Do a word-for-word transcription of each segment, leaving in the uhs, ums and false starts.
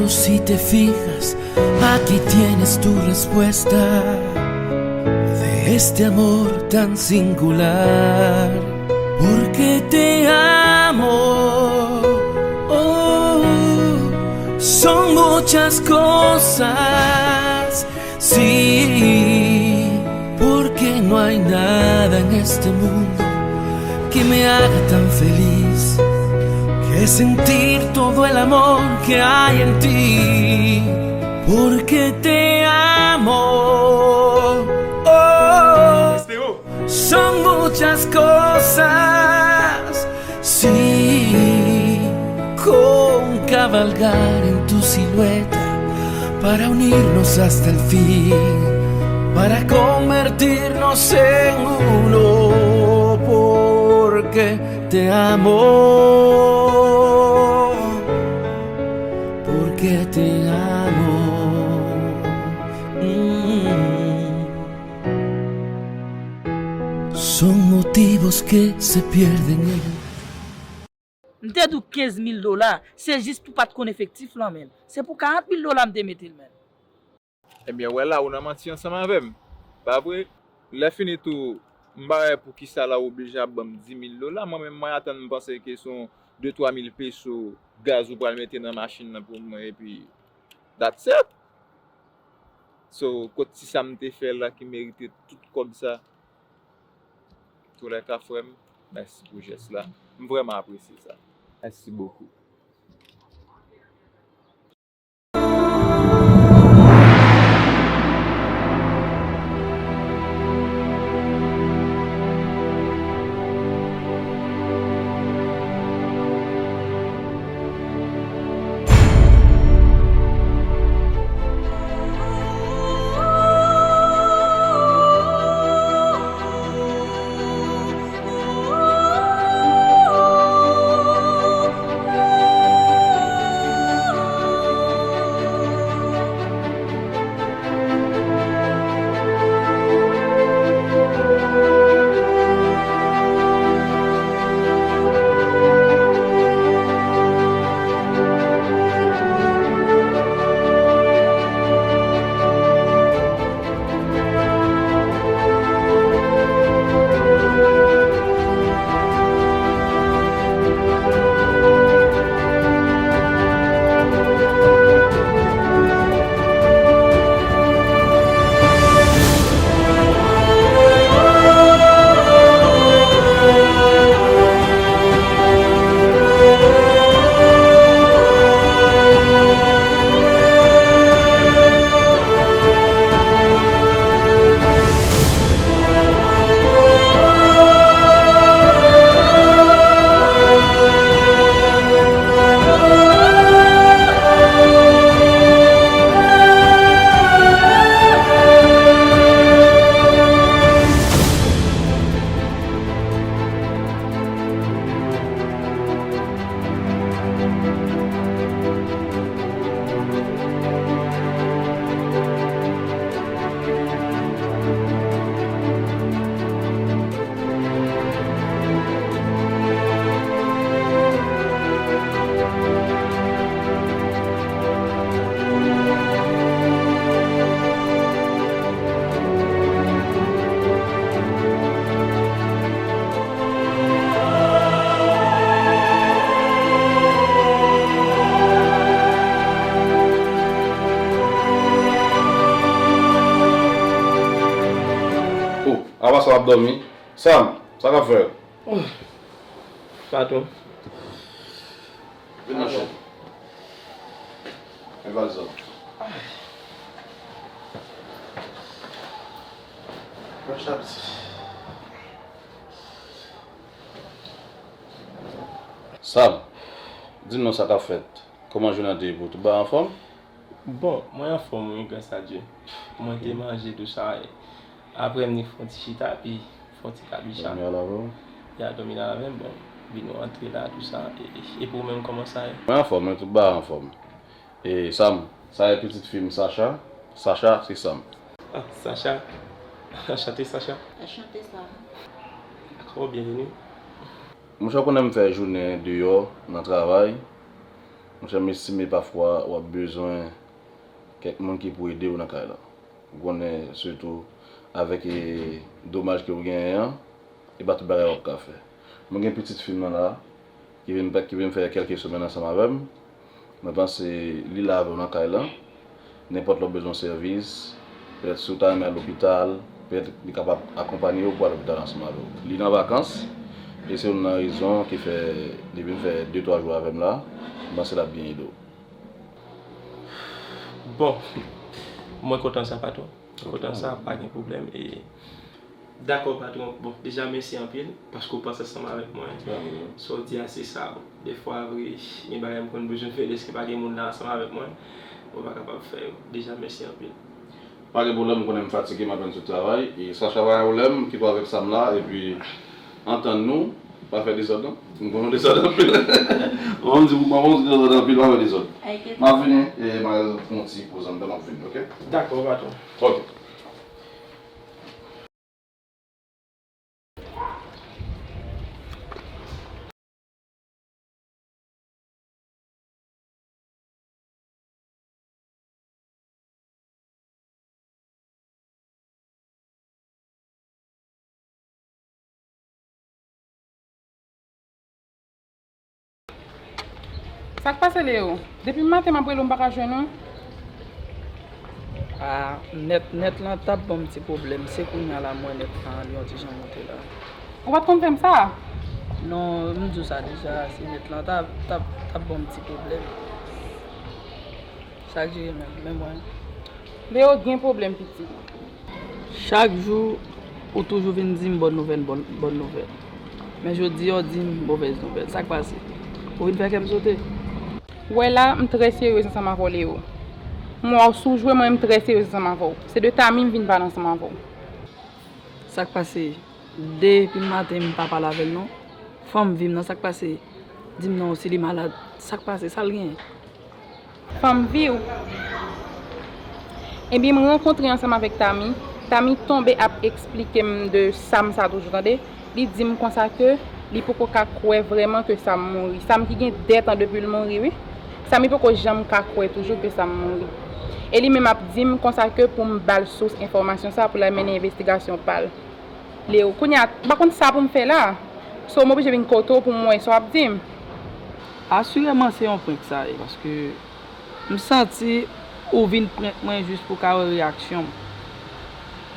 Si te fijas, aquí tienes tu respuesta de este amor tan singular. Porque te amo. Oh, son muchas cosas. Sí, porque no hay nada en este mundo que me haga tan feliz que sentir todo el amor que hay en ti. Porque te amo. Oh, son muchas cosas. Sí, con cabalgar en tu silueta para unirnos hasta el fin, para convertirnos en uno, porque te amo, porque te amo. Mm. Son motivos que se pierden en M te di w kenz mil dola, se jis pou pa t konn efektif lan, menn. Se pou karant mil dola m te mete l, menn. Ebyen, wè la, ou nan manti ansanm avè m. Pa vre? Lè fini tou, m pa wè poukisa la ou oblije ap ban m dis mil dola. Mwen menm, mwen atann, m panse ke se yon de twa mil peso gaz ou pral mete nan machin nan pou mwen, epi that's it. So, kot ti sa m te fè la ki merite tout kòb sa? Toulèka, frè m, mèsi pou jès la. M vrèman apresye sa. Mèsi bokou. Oh, apa sa w ap dòmi? Sam, sa k ap fèt? Patwon. Vin nan chanm. Men valiz ou. Pran chapit. Sam, di m non sa k ap fèt. Kòman jounen an te ye pou ou? Tout bagay anfòm? Bon, mwen anfòm wi, gras a Dye. Mwen te manje tou sa. Apre m ni fè yon ti chita, epi fè yon ti kabicha. Dòmi al avè w? Ya, dòmi al avè m, bon, vin nou antre la, tou sa. E, e, e pou ou menm, kòman sa ye? Mwen anfòm wi, tout bagay anfòm. E Sam, sa e pitit fi m Sacha. Sacha, se Sam. Ah, Sacha. Anchante, Sacha. Anchante, Sam. Dakò, byenveni. Monchè, ou konnen m fè jounen deyò nan travay. Monchè, m estime pafwa w ap bezwen kèk moun ki pou ede w nan kay la. Ou konnen, sitou avèk, e, domaj ke w genyen an, e pa tout bagay w ap ka fè. Mwen gen pitit fi m nan la, ki vin, ki vin fè kèlke semèn ansanm avè m. Mwen panse li la avè w nan kay la. Nenpòt lè w bezwen sèvis, petèt si w ta renmen al lopital, petèt li kapab akonpanye w pou al lopital ansanm avè w. Li nan vakans, e se youn nan rezon ki fè li vin fè de twa jou avè m la. Mwen panse l ap byen ede w. Bon, mwen kontan sa, patwon. Mwen kontan sa, pa gen pwoblèm. E Dakò, patwon. Bon, deja, mèsi anpil, paske w panse ansanm avèk mwen. Sa w di a, se sa. Bon, dèfwa, vre, gen bagay m konn bezwen fè, dèske pa gen moun la ansanm avèk mwen, mwen pa kapab fè yo. Deja, mèsi anpil. Pa gen pwoblèm, ou konnen m fatige, m apèn sot travay. E Sacha pa gen pwoblèm, kite w avèk Sam la, epi antann nou, pa fè dezòd non. M konnen w dezòd anpil. Mwen menm di, mwen menm di dezòd anpil, pa fè dezòd. M ap vini, e m al fè yon ti poz anndan, m ap vini, oke? Dakò, patwon. Oke. Sa k pase, Leo? Depi maten m ap rele w, m pa ka jwenn ou. Ah, nèt, nèt lan t ap ban m ti pwoblèm. Se kounye a la m wè nèt lan li yon ti jan monte la. Ou pa t konn fè m sa? Non, m di w sa deja, se nèt lan t ap, t ap, t ap ban m ti pwoblèm. Sa k jere menm, men mwen. Leo gen pwoblèm, pitit. Chak jou, ou toujou vin di m bòn nouvèl, bòn, bòn nouvèl. Men jodi a, w di m movèz nouvèl. Sa k pase? Ou vin fè kè m sote? Ou wè la, m trè seryez ansanm avè w, Leo. M wè w sou jwe mwen, m trè seryez ansanm avè w. Se de Tami m vin pale ansanm avè w. Sa k pase? Depi maten m pa pale avè l non. Fanm vi m nan, sa k pase? Di m non, si li malad. Sa k pase? Sa l genyen? Fanm vi w? Ebyen, m rankontre ansanm avèk Tami. Tami tonbe ap eksplike m de Sam sa toujou, tande. Li di m konsa ke li poko ka kwè vrèman ke Sam mouri. Sam ki gen de tan depi l mouri, wi. Sam li poko janm ka kwè toujou ke Sam mouri. E li menm ap di m konsa ke pou m ba l sous enfòmasyon sa pou l al mennen envestigasyon pa l. Leo, kounye a, m pa konn sa pou m fè la. So, m oblije vin kote w pou m wè sa w ap di m. Asireman se yon prank sa ye, paske m santi ou vin prank mwen jis pou w ka wè reyaksyon m.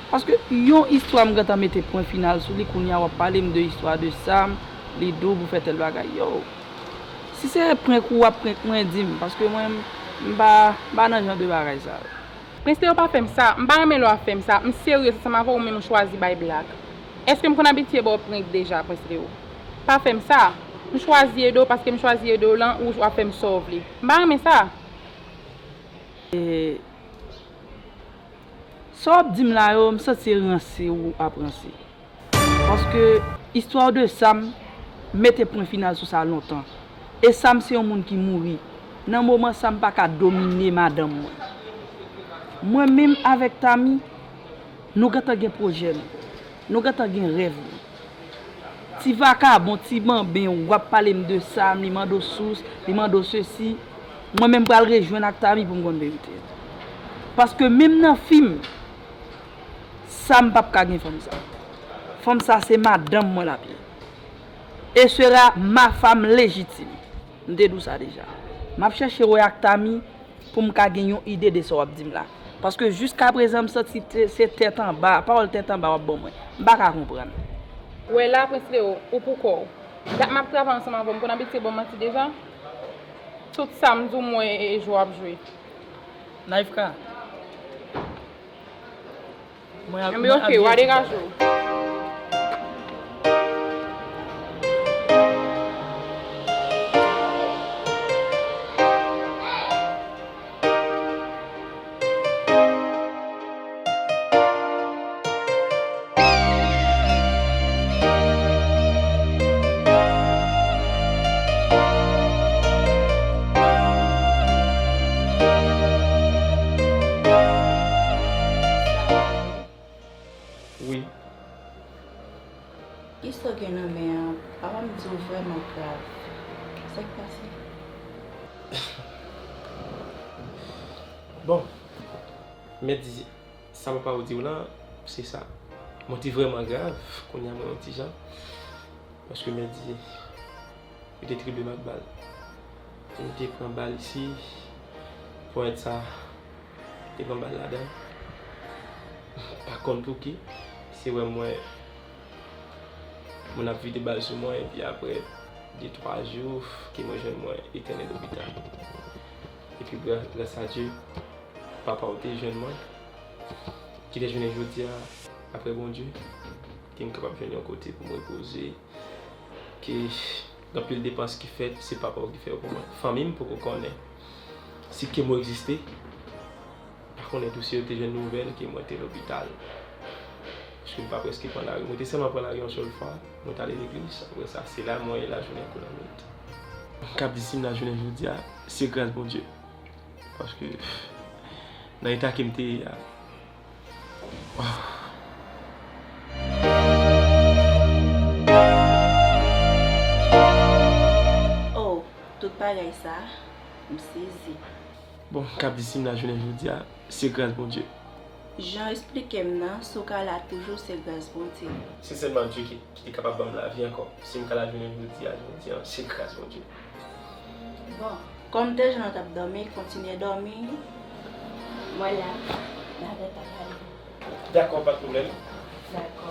Paske yon istwa m gentan mete pwen final sou li, kounye a w ap pale m de istwa de Sam, li di w pou fè tèl bagay. Yo, si se prank ou w ap prank mwen, di m, paske mwen, m pa, m pa nan jan de bagay sa yo. Prince Leo, pa fè m sa. M pa renmen lè w ap fè m sa. M seryez ansanm avè w, ou menm ou chwazi bay blag. Èske m konn abitye ba w prank deja, Prince Leo? Pa fè m sa. M chwazi ede w paske m chwazi ede w lan, ou ap fè m sa w vle. M pa renmen sa. E sa w ap di m la yo, m santi se ranse ou ap ranse. Paske istwa de Sam mete pwen final sou sa lontan. E Sam se yon moun ki mouri. Nan moman sa m pa ka domine madanm mwen. Mwen menm avèk Tami, nou gentan gen pwojè nou. Nou gentan gen rèv nou. Ti vakabon, ti manben, w ap pale m de Sam, li mande w sous, li mande w sesi. Mwen menm pral rejwenn ak Tami pou m konn verite a. Paske menm nan fim, Sam p ap ka gen fanm sa. Fanm sa se madanm mwen l ap ye. Et sera ma femme légitime. M te di w sa deja. M ap chèche wè ak Tami pou m ka gen yon ide de sa w ap di m la. Paske jiskaprezan m santi se tèt anba, pawòl tèt anba w ap ban mwen. M pa ka konprann. Ou wè la, Prince Leo, ou pou kò w. Dat m ap travay ansanm avè w, m konn abitye ba w manti deja? Tout sa m di w, m wè e jwe w ap jwe. Naïfka. Mwen ap, Ebyen, oke, w a degaje w. Wi. Istwa w gen nan men an, papa m di w vrèman grav. Sa k pase? Bon, mèt di, sa papa w di w lan, se sa. Mwen te vrèman grav, kounye a mwen yon ti jan. Paske mèt di, yo te trible m ak bal. Yo te pran bal isi, ponyèt sa, te pran bal ladan. Pa konn pouki, se wè mwen, moun ap vide bal sou mwen, epi apre de twa jou, ke mwen jwenn mwen etène lopital. Epi gra-, gras a Dye, papa w te jwenn mwen, ki te jounen jodi a, apre Bondye, ke m kapab jwenn yon kote pou m repoze, ke gen anpil depans ki fèt, se papa w ki fè yo pou mwen. Fanmi m poko konnen si ke mwen egziste, pa konnen tou si yo te jwenn nouvèl ke mwen te lopital. Paske m pa prèske pran lari. Mwen te sèlman pran lari yon sèl fwa, mwen t ale legliz, apre sa, se la mwen ye lajounen kou lannwit. M kab di si m lajounen jodi a, se gras Bondye. Paske nan eta ke m te ye a, oh, tout bagay sa, m sezi. Bon, m kab di si m la jounen jodi a, se gras Bondye. Jan w esplike m nan, si w ka la toujou, se gras Bondye. Se sèlman Dye ki, ki te kapab ban m lavi ankò. Si m ka la jounen jodi a, jodi a, se gras Bondye. Bon, kòm te jan w t ap dòmi, kontinye dòmi. Mwen la, n a gentan pale. Dakò, pa t pwoblèm. Dakò.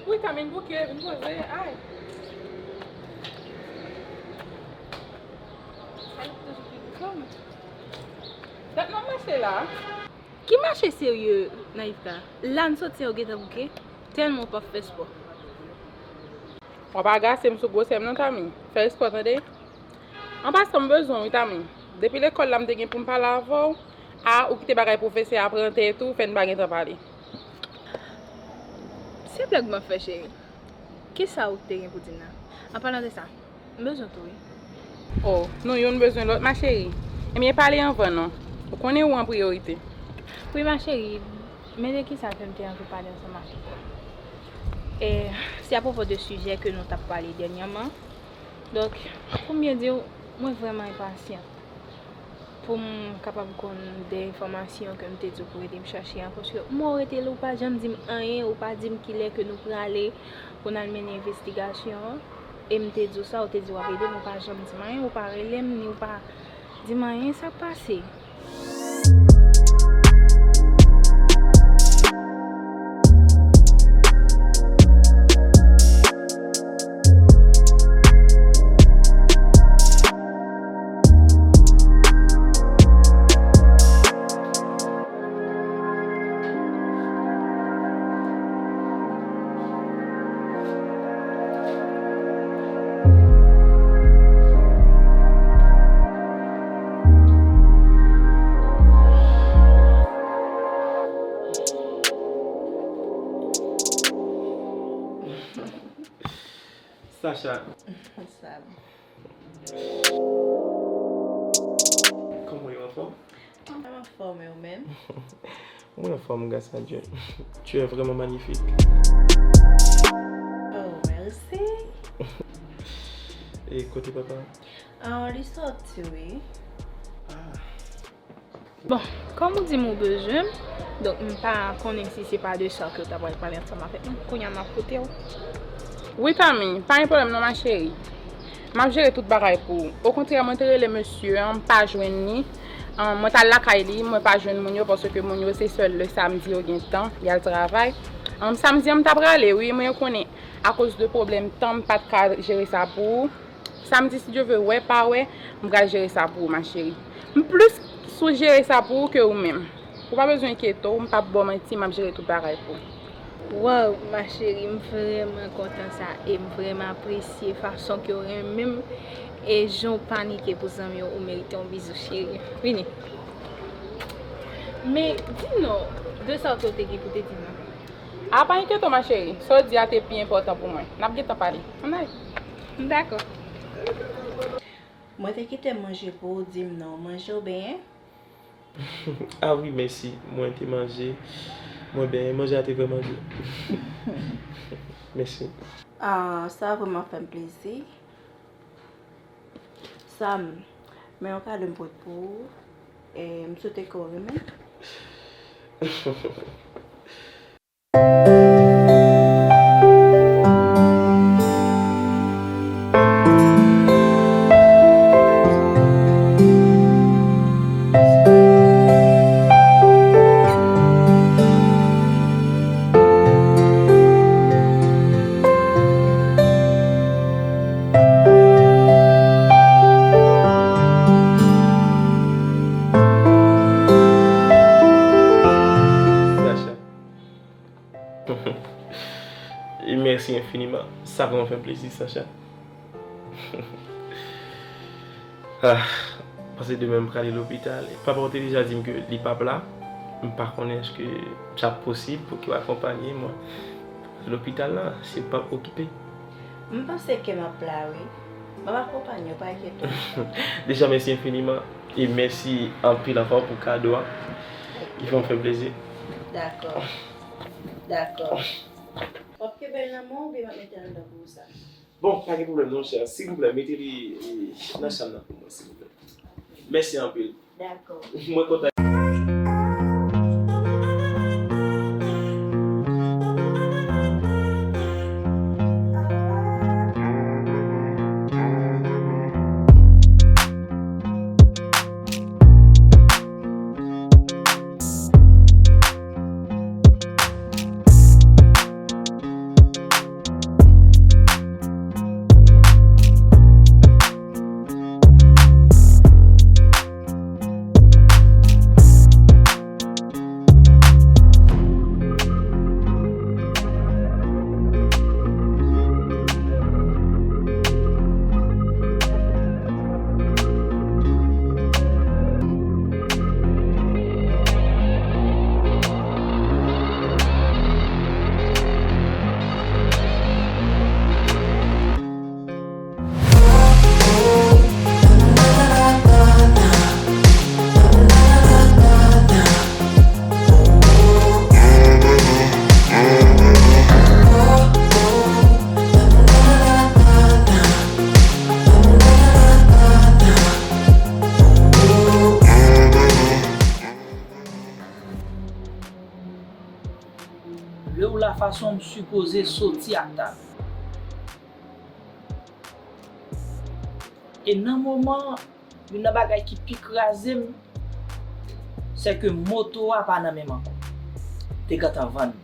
Wi, Tami, vin bouke, vin poze, ay. Ay, toujou pi douvan. Dat m ap mache la. Ki mache serye, Naïvka? La n soti a ou gentan bouke? Tèlman w p ap fè spò. W ap agase m sou gwosè m non, Tami. Fè espò, tande. An pasan, m bezwen w wi, Tami. Depi lekòl la, m te gen pou m pale avè w. A, ou kite bagay pwofesè a pran tèt ou, fè n pa gen tan pale. Se blag m ap fè, cheri. Kisa ou te gen pou di m la? An palan de sa, m bezwen w tou, wi. Oh, nou youn bezwen lòt, ma chérie. Ebyen, pale anvan non. Ou konnen ou an priyorite. Wi, ma chérie, men de kisa ke m te anvi pale ansanm avèk ou? E, se apwopo de sijè ke nou t ap pale dènyèman. Donk, pou m byen di w, mwen vrèman enpasyan pou m kapab konn de enfòmasyon ke m te di w pou w ede m chache an, paske m wè w rete la, ou pa janm di m anyen, ou pa di m kilè ke nou prale pou n al mennen envestigasyon an. E m te di w sa, ou te di w ap ede m, ou pa janm di m anyen, ou pa rele m, ni ou pa di m anyen, sa k pase? Sacha. Sa. Kòman yo, anfòm? Mwen anfòm, e ou menm? Mwen anfòm, grâce à Dieu. Tu es vraiment magnifique. Oh, merci. E kote papa? Ah, li sòti, wi. Ah. Bon, kòm ou di m ou bezwen m, donk m pa konnen si se pa de sa ke w ta pral pale ansanm avèk mwen. Kounye a m ap koute w. Wi, Tami, pa gen pwoblèm non, ma chérie. M ap jere tout bagay pou ou. Okontrè, mwen te rele mesye an, m pa jwenn li. Ahn, mwen t al lakay li, mwen pa jwenn moun yo, paske moun yo se sèl le samdi yo gen tan, y al travay. Ahn, samdi an, m ta prale, wi, mwen konnen, akoz de pwoblèm tan, m pa t ka jere sa pou ou. Samdi, si Dye vle, wè pa wè, m pral jere sa pou ou, ma chérie. M plis sou jere sa pou ou ke ou menm. Ou pa bezwen enkyete w, m p ap ba w manti, m ap jere tout bagay pou ou. Waw, ma chérie, m vrèman kontan sa e m vrèman apresye fason ke w renmen m e jan w panike pou zanmi w, ou merite yon bizou, cheri. Vini. Men, di m non, de sa w te te gen pou te di m nan? A, pa enkyete w, ma chérie. Sa w di a te pi enpòtan pou mwen. N ap gentan pale. Ann ale. Dakò. Mwen te kite manje pou ou, di m non, w manje, w benyen? Ah wi, mèsi. Mwen te manje. Mwen benyen, manje a te vrèman dou. Mèsi. Ah, sa vrèman fè m plezi. Sam, men yon kado m pote pou ou. E m swete ke w renmen. Sacha. E mèsi enfiniman. Sa vrèman fè m plezi, Sacha. Ah, paske demen m prale lopital. Papa w te deja di m ke li p ap la. M pa konnen èske sa posib pou ke w akonpanye mwen lopital la, si w p ap okipe. M panse ke m ap la, wi. M ap akonpanye w, pa enkyete w. Deja, mèsi enfiniman. E mèsi anpil ankò pou kado a. Li vrèman fè m plezi. Dakò. Dakò. W ap kenbe l nan men w oubyen m ap mete l anndan pou ou sa? Bon, pa gen pwoblèm non, chè. Silvouplè, mete li, e, nan chanm nan pou mwen, silvouplè. Mèsi anpil. Dakò. Mwen kontan. Lè w la fason m sipoze soti ak Tami. E nan moman, youn nan bagay ki pi kraze m, se ke moto a pa nan men m ankò. Te gentan vann li.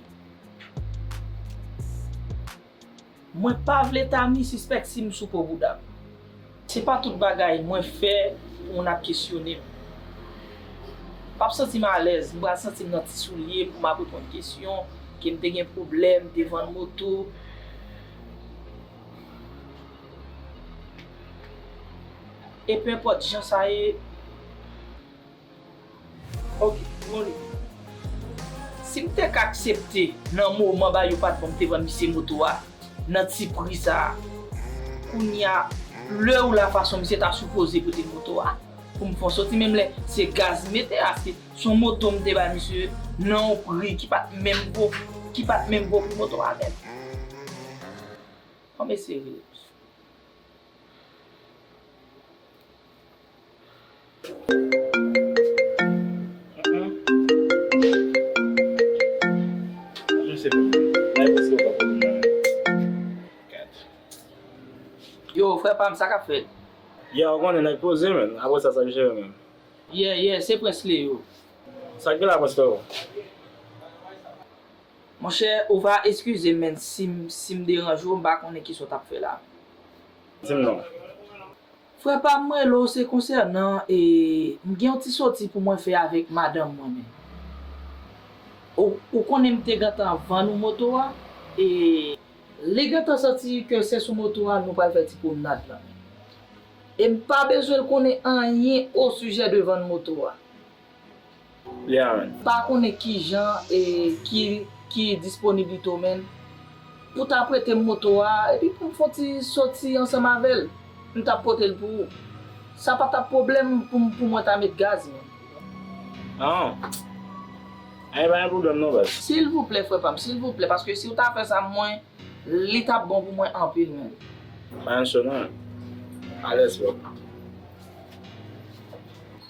Mwen pa vle Tami sispèk si m sou po bouda m. Se pa tout bagay mwen fè pou moun ap kesyone m. M p ap santi m alèz, m pral santi m nan ti soulye pou m ap reponn kesyon, ke m te gen pwoblèm, m te vann moto. E penpòt jan sa ye, Ok, bon li. Si m te ka aksepte nan moman ba yo pa t ban m te vann misye moto a, nan ti pri sa a, Kounye a, lè ou la fason misye ta sipoze pote moto a, pou m fè w soti, menm lè se gaz m mete a, se yon moto m te bay misye nan yon pri ki pa t menm vo, ki pa t menm vo pri moto a menm. Fò m eseye rele misye. Yo, frè pa m, sa k ap fèt? Ya, ou konnen nèg poze, menn. Apre sa, sa k jere, menn? Yeah, yeah, se Prince Leo. Sa k gen la, Prince Leo? Monchè, ou va eskize m, menn, si m, si m deranje w, m pa konnen kisa w t ap fè la. Di m non. Frè pa m, mwen rele w, se konsènan, e, m gen yon ti soti pou mwen fè avèk madanm mwen, menn. Ou, ou konnen m te gentan vann ou moto a, e, li gentan santi ke se sou moto a nou pral fè ti pwomnad la, menn. E m pa bezwen l konnen anyen osijè de vann moto a. Yeah, man. Pa konnen kijan e ki, ki disponib li tou, menn. Pou ta prete m moto a, epi pou m fè yon ti soti ansanm avè l. M t ap pote l pou ou. Sa pa t ap pwoblèm pou m, pou mwen ta met gaz, menn. Ah. Ay, pa gen pwoblèm non, baz. Silvouplè, frè pa m, silvouplè, paske si w ta fè sa, mwen, li t ap bon pou mwen anpil, menn. Pa gen cho non. Alèz, bro.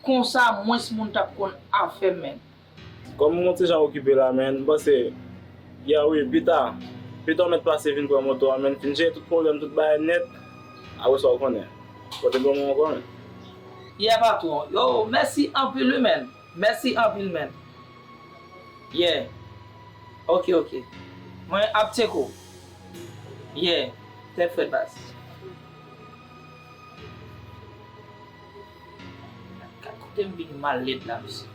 Konsa, mwens moun t ap konn afè m, menn. Kòm m yon ti jan okipe la, menn, m panse, ya wi, pita, pita w mèt pase vin pran moto a, menn, fin jere tout pwoblèm, tout bagay nèt, apre sa w konnen. Pote bon mwen ankò, menn. Yeah, patwon. Yo, mèsi anpil, wi, menn. Mèsi anpil, menn. Yeah. Ok, ok. Mwen ap tcheke w. Yeah. Tèt frèt, baz. Gad kote m vin mal lèd la, mesye.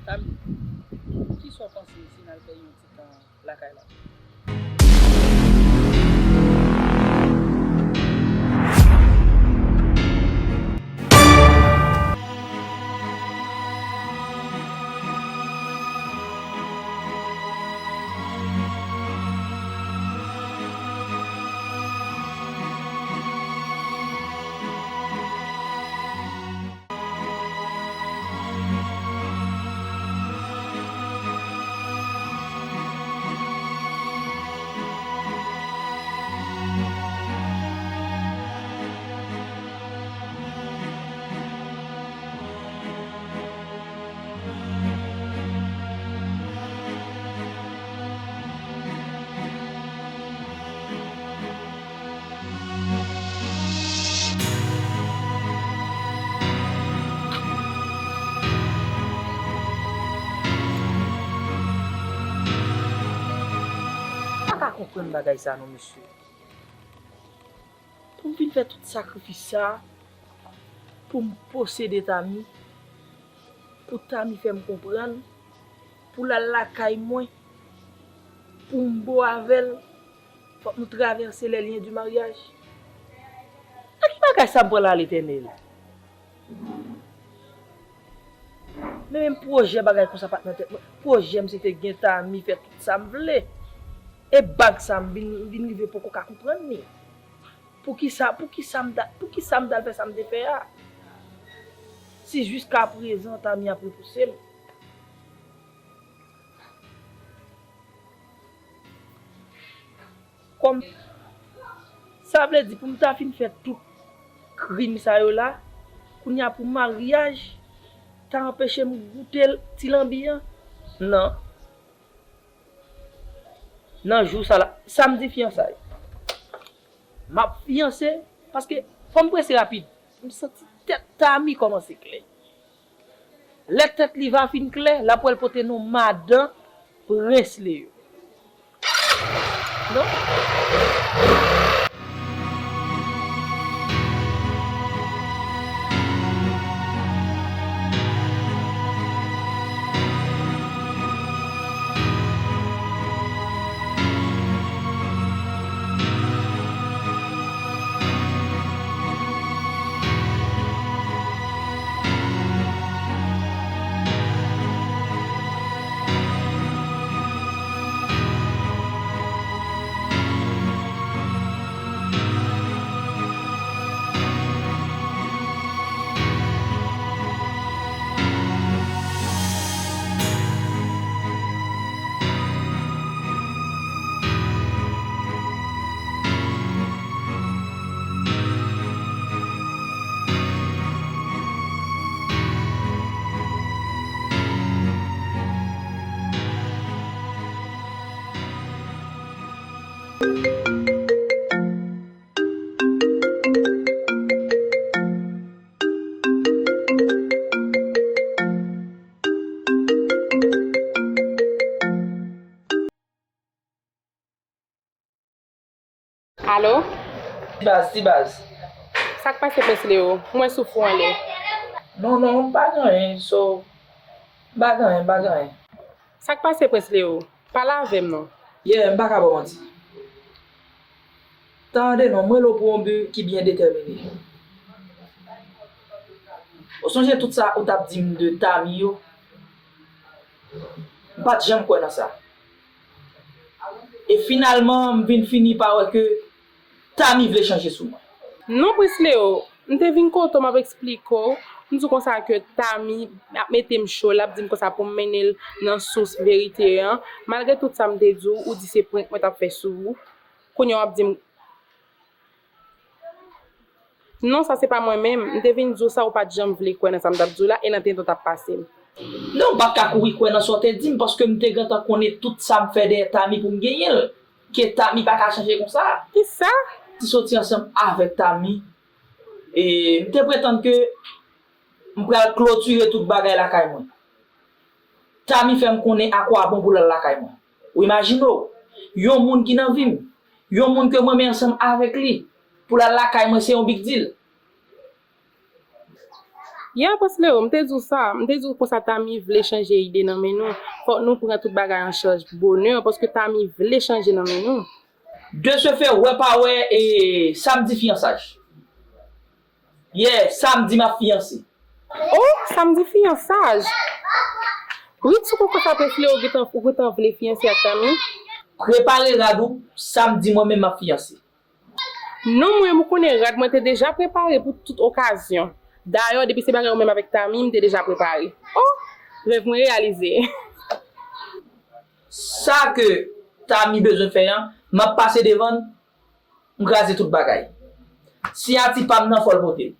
Tami, kisa w panse si n al fè yon ti tan lakay la? M pa ka konprann bagay sa non, mesye. Pou m vin fè tout sakrifis sa a, pou m posede Tami, pou Tami fè m konprann, pou l al lakay mwen, pou m bo avè l, fòk nou travèse les liens du mariage. Nan ki bagay sa m pral la, Letènèl? Men menm pwojè bagay konsa pa t nan tèt mwen. Pwojè m se te gen Tami, fè tout sa m vle. E bag sa m vin, m vin rive poko ka konprann li. Poukisa, poukisa m ta, poukisa m t al fè sa m te fè a? Si jiskaprezan Tami ap repouse m. Kòm sa vle di pou m ta fin fè tout krim sa yo la, kounye a pou maryaj ta anpeche m goute l, ti lanbi an? Non. Nan jou sa la, samdi fiyansay. M ap fiyanse, paske fò m prese rapid. M santi tèt Tami kòmanse klè. Lè tèt li va fin klè, l ap wè l pote non madan Prince Leo. Non? Alo? Ti baz, ti baz. Sa k pase, Prince Leo? M wè souf ou anlè. Non, non, m pa gen anyen, so, m pa gen anyen, m pa gen anyen. Sa k pase, Prince Leo? Pale avè m non. Yeah, m pa ka ba w manti. Tande non, m rele w pou yon bi ki byen detèmine. Ou sonje tout sa ou t ap di m de Tami yo? M pa t janm kwè nan sa. E finalman, m vin fini pa wè ke Tami vle chanje sou mwen. Non, Prince Leo, m te vin kote w, m ap eksplike w. M di w konsa ke Tami ap mete m cho, l ap di m konsa pou m mennen l nan sous verite an. Malgre tout sa m te di w, ou di se prank mwen t ap fè sou ou. Kounye a w ap di m, non, sa se pa mwen menm. M te vin di w sa, ou pa t janm vle kwè nan sa m t ap di w la, e nan tenten w t ap pase m. Non, m pa t ka kouri kwè nan sa w te di m, paske m te gentan konnen tout sa m fè dèyè Tami pou m genyen l, ke Tami pa ka chanje konsa. Kisa? Ti soti ansanm avèk Tami, e m te pretann ke m pral klotire tout bagay lakay mwen. Tami fè m konnen akwabon pou l al lakay mwen. Ou imajine w, yon moun ki nan vi m, yon moun ke m renmen ansanm avèk li, pou l al lakay mwen, se yon big deal. Ya, Prince Leo, m te di w sa, m te di w konsa Tami vle chanje ide nan men nou. Fòk nou pran tout bagay an chaj bonè, paske Tami vle chanje nan men nou. De ce fait, wè pa wè, e, samdi fiyansaj. Yeah, samdi m ap fiyanse. Oh, samdi fiyansaj. Wi, ti koko sa, Prince Leo, ou gentan, ou gentan vle fiyanse ak Tami? Prepare rad ou, samdi mwen menm m ap fiyanse. Non, mwen, ou konnen rad mwen te deja prepare pou tout okazyon. Dayè, depi se bagay ou menm avèk Tami, m te deja prepare. Oh, rèv mwen reyalize. Sa ke Tami bezwen fè an, m ap pase devan l, m kraze tout bagay. Siyati pa m nan, fò l pote l.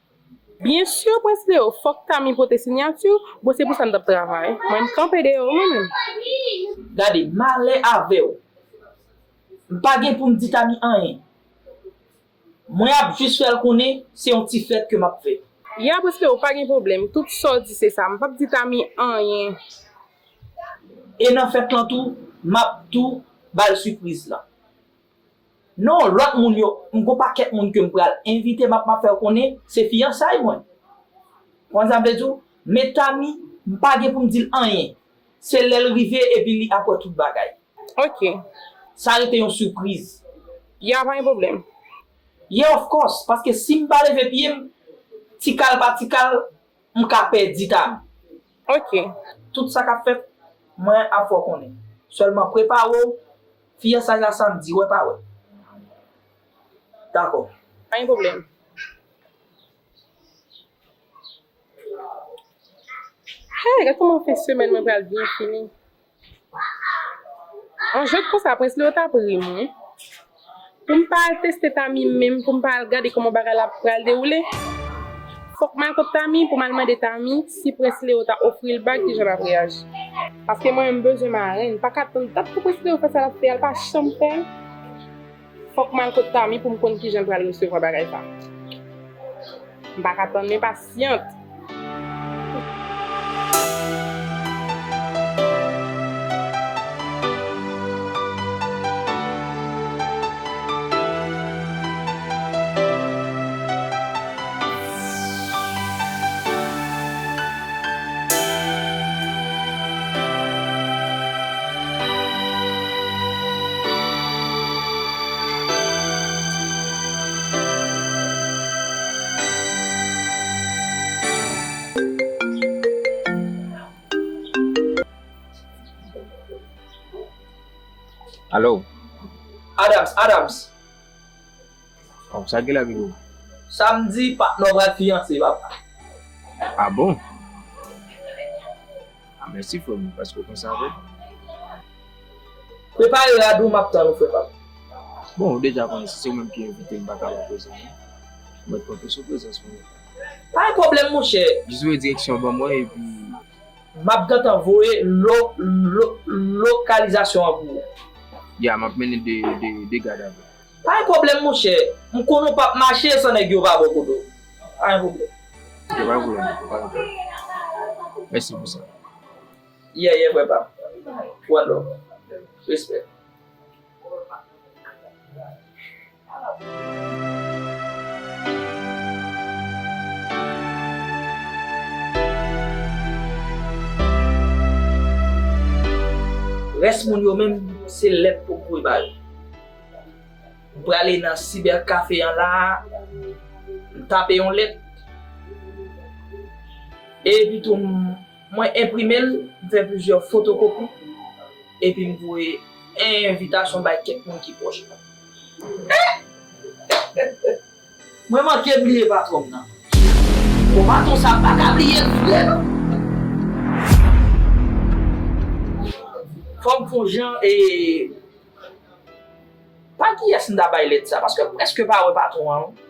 Byen si, Prince Leo, fòk Tami pote siyati w, bon, se pou sa n t ap travay. Mwen, m kanpe dèyè w, mwen menm. Gade, malè avè w. M pa gen pou m di Tami anyen. Mwen ap jis fè l konnen se yon ti fèt ke m ap fè. Ya, Prince Leo, pa gen pwoblèm. Tout sa w di, se sa. M p ap di Tami anyen. E nan fèt lan tou, m ap tou ba l sipriz lan. Non, lòt moun yo, m gon pakèt moun ke m pral envite, m ap, m ap fè yo konnen se fiyansay mwen. Konn sa m vle di w? Men Tami, m pa gen pou m di l anyen. Se lè l rive epi li ap wè tout bagay. Ok. Sa rete yon sipriz. Ya, pa gen pwoblèm. Yeah, of course, paske si m pa leve pye m, ti kal pa ti kal, m ka pèdi Tami. Ok. Tout sa k ap fèt, mwen ap fè w konnen. Sèlman prepare w, fiyansaj la samdi, wè pa wè. Dakò. Pa gen pwoblèm. Hey, gad kòman fen semèn mwen pral byen fini. An jwèt konsa, Prince Leo t ap ri m, wi. Pou m pa al teste Tami menm, pou m pa al gade kòman bagay la pral dewoule, fòk m al kot Tami pou m al mande Tami si Prince Leo ta ofri l bag, kijan l ap reyaji. Paske mwen menm, m bezwen marenn, m pa ka tann dat pou Prince Leo fè sa l ap fè a, l pa janm fè. Fòk m al kot Tami pou m konn kijan l pral resevwa bagay sa. M pa ka tann, m enpasyant. Alo? Adams, Adams! Oh, sa gen la, Bigo? Samdi, patnè w pral fiyanse, papa. Ah bon? Ah, mèsi, frè m, paske w panse avè m. Prepare rad ou, m ap tann ou, frè pam. Bon, ou deja konnen, si se ou menm ki envite m, m pa ka pa prezan, non. Mwen konte sou prezans mwen. Pa gen pwoblèm, monchè. Jis voye direksyon ban mwen, epi m ap gentan voye lo-, lo-, lokalizasyon an pou ou. Ya, m ap mennen de, de, de gad avè w. Pa gen pwoblèm, monchè. M konnen w p ap mache san nèg yo pa bò kote w. Pa gen pwoblèm. Ok, pa gen pwoblèm, pa gen pwoblèm. Mèsi pou sa. Yeah, yeah, frè pam. One love. Respè. Rès moun yo menm, se lèt pou m voye ba yo. M prale nan sibè kafe an la, m tape yon lèt. Epi tou, m, mwen enprime l, m fè plizyè fotokopi, epi m voye envitasyon bay kèk moun ki pwòch mwen. Mwen manke bliye patwon m nan. Bon, patwon sa pa ka bliye l vre, non. Fò m fè yon jan, e, pa kiyès m ta bay lèt sa, paske m prèske pa wè patwon an, non.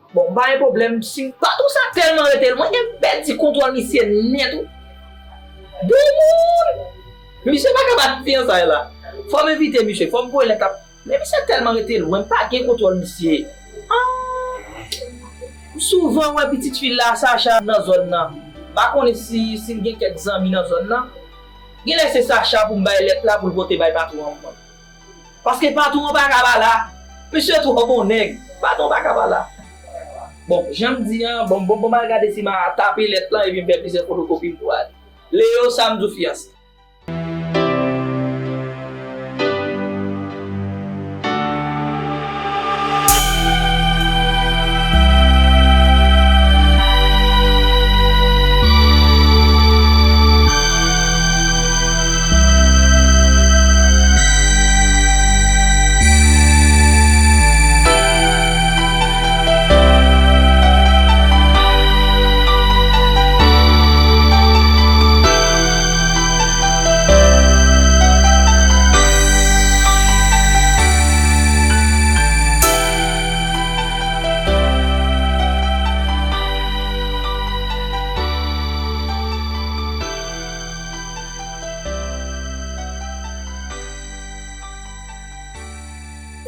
Bon, m pa gen pwoblèm, si patwon sa tèlman rete lwen, m pèdi kontwòl misye nèt, wi. Demoun! Misye pa ka bat fiyansay la. Fò m envite misye, fò m voye lèt la. Men misye tèlman rete lwen, m pa gen kontwòl misye. Ah! M souvan wè pitit fi la, Sacha, nan zòn nan. M pa konnen si, si l gen kèk zanmi nan zòn nan. Genlè se Sacha pou m bay lèt la pou l pote bay patwon an pou mwen. Paske patwon an pa ka pa la. Misye twò bon nèg. Patwon pa ka pa la. Bon, jan m di an, bon, bon, bon, m al gade si m a tape lèt lan epi m fè plizyè fotokopi m tou ale. Leo, sa m di w, fiyanse.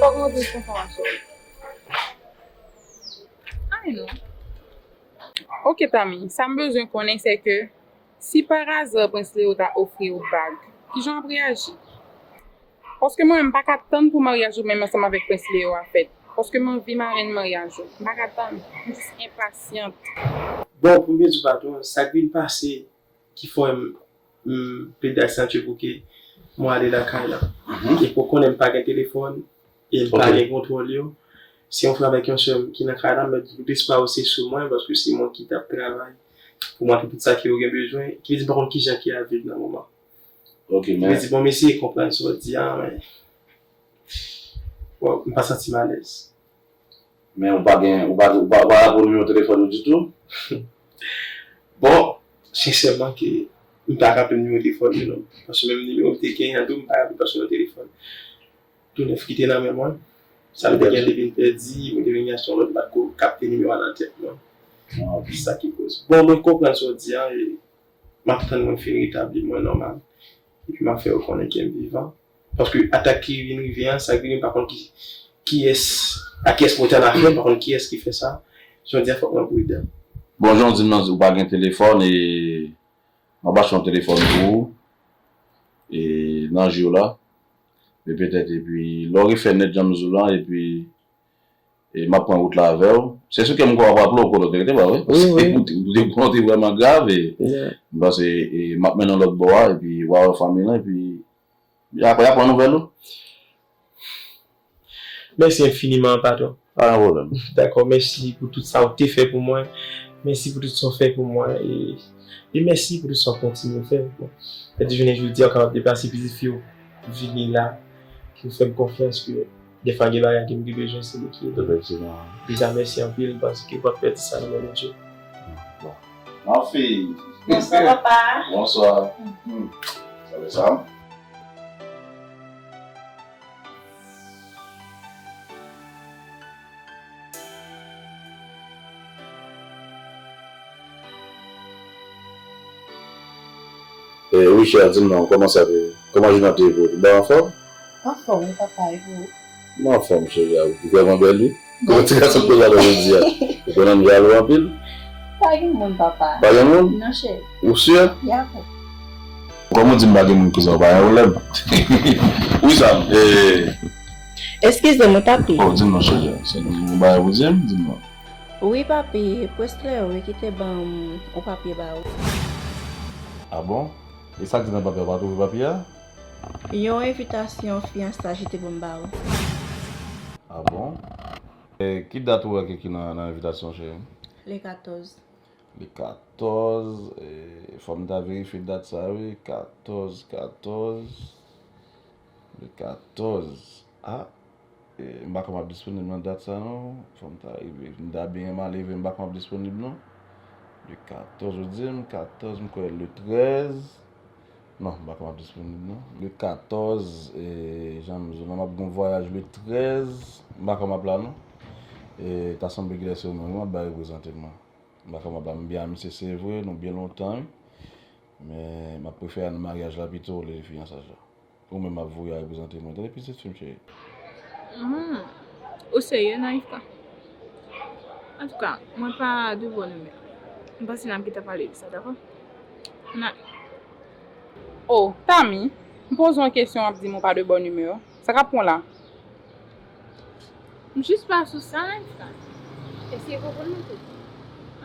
Fòk mwen plis enfòmasyon. Ay non. Ok, Tami, sa m bezwen konnen, se ke si pa aza Prince Leo ta ofri w bag, kijan w ap reyaji? Paske mwen menm, m pa ka tann pou maryaj ou menm ansanm avèk Prince Leo a fèt. Paske m anvi marenn maryaj ou. M pa ka tann. M jis enpasyant. Bon, pou m byen di w, patwon, sa k vin pase ki fè m, m plede aksantye pou ke mwen ale lakay la. Mhm. E pou konnen m pa gen telefòn, e m pa gen kontwòl yo. Se yon frè avèk yon sè m ki nan kay la, men tout espwa yo se sou mwen, paske se mwen ki t ap travay pou mwen achte tout sa ke yo gen bezwen. Ki vle di m pa konn kijan ki ap viv nan moman. Ok, men. Li di, bon, m eseye konprann sa w di a, men, bon, m pa santi m alèz. Men ou pa gen, ou pa, ou pa, ou pa rapò nimewo telefòn ou ditou? Bon, sensèman ke m pa raple nimewo telefòn yo, non. Paske menm nimewo m te genyen an tou, m pa raple paske nan telefòn tou nèf ki te nan men mwen. Sa m te gen, te vin pèdi, mwen te vin gen yon lòt, m pa t ko kapte nimewo a nan tèt mwen. Ah, ok. Se sa ki koz. Bon, mwen konprann sa w di a, e m ap tann mwen fin retabli mwen nòmal. Epi m ap fè yo konnen ke m vivan. Paske atak ki vin rive an, sa k vini, m pa konn ki, kiyès, a kiyès pou w ta n afè, m pa konn kiyès ki fè sa. Jan w di a, fòk mwen pridan. Bon, jan w di m nan, ou pa gen telefòn, e m ap achte yon telefòn pou ou, e nan jou la. E petèt, epi, lè w refè nèt jan m di w lan, epi, e m ap pran wout la avè w. Se sou kè m kwè w ap raple w kote w te rete, pa vre? Wi, wi. Paske ou te, ou te, ou te vrèman grav, e m panse, e m ap mennen w lòt bò a, epi w a wè fanmi lan, epi y a, y a pran nouvèl ou. Mèsi enfiniman, patwon. Pa gen pwoblèm. Dakò, mèsi pou tout sa w te fè pou mwen. Mèsi pou tout sa w fè pou mwen. E, e mèsi pou tout sa w kontinye fè. Bon, mèt jounen jodi a, w kapab deplase pitit fi w vini la, ki w fè m konfyans ke dèfwa gen bagay ke m te bezwen, se li ki ede m. Efektivman. Deja, mèsi anpil, paske w p ap pèdi sa nan men Bondye. Bon. Anfin. Bonswa, papa. Bonswa. Mhm. Sa va, sa? Eh, Richard, di m non, kòman sa te, kòman jounen an te ye pou ou? Ou anfòm? Anfòm, wi, papa, e pou ou? M anfòm, cheri, a, ou vrèman bèl, wi. Kòman ti gason koze alò jodi a? Ou konn ann jalou anpil? Pa gen moun, papa. Pa gen moun? Non, cheri. Ou si? Ya, papa. Kòm ou di m pa gen moun koze, pa gen pwoblèm. Wi, sa, eh, Eskize mwen, papi. Oh, di m non, cheri. Se yon bagay ou di m, di m non. Wi, papi, prens Leo wi ki te ban m yon papye ba ou. Ah bon? E sa k di nan papye a, ou pa twouve papye a? Yon envitasyon fiyansaj li te ban m ba ou. Ah bon? E ki dat ou wè ki, ki nan, nan envitasyon, cheri? Le katòz. Le katòz, e, fò m ta verifye dat sa wi, katòz, katòz, le katòz. Ah, e, m pa kwè m ap disponib nan dat sa non, fò m ta rive, m ta byen mal rive, m pa kwè m ap disponib non. Le katòz ou di m, katòz, m kwè le trèz, non, m pa kwè m ap disponib non. Le katòz, e, jan m di w la, m ap gen yon vwayaj le trèz, m pa kwè m ap la non. E, ta sanble genlè se ou menm wi m ap bay reprezante m nan. M pa kwè m ap la, m byen a misye se vre, nou byen lontan wi. Men, m ap prefere al nan maryaj la pito olye fiyansaj la. Ou menm ap voye al reprezante mwen. Tande pitit fi m cheri. Hmm. Ou serye, Naïfka? Antouka, mwen pa de bòn imè. M panse n ap gentan pale de sa, dakò? N a. Oh, Tami, m poze w yon kesyon, w ap di m ou pa de bòn imè. Sa k ap pran w la? M jis pa sou sa, Naïfka. Eseye konprann mwen tou.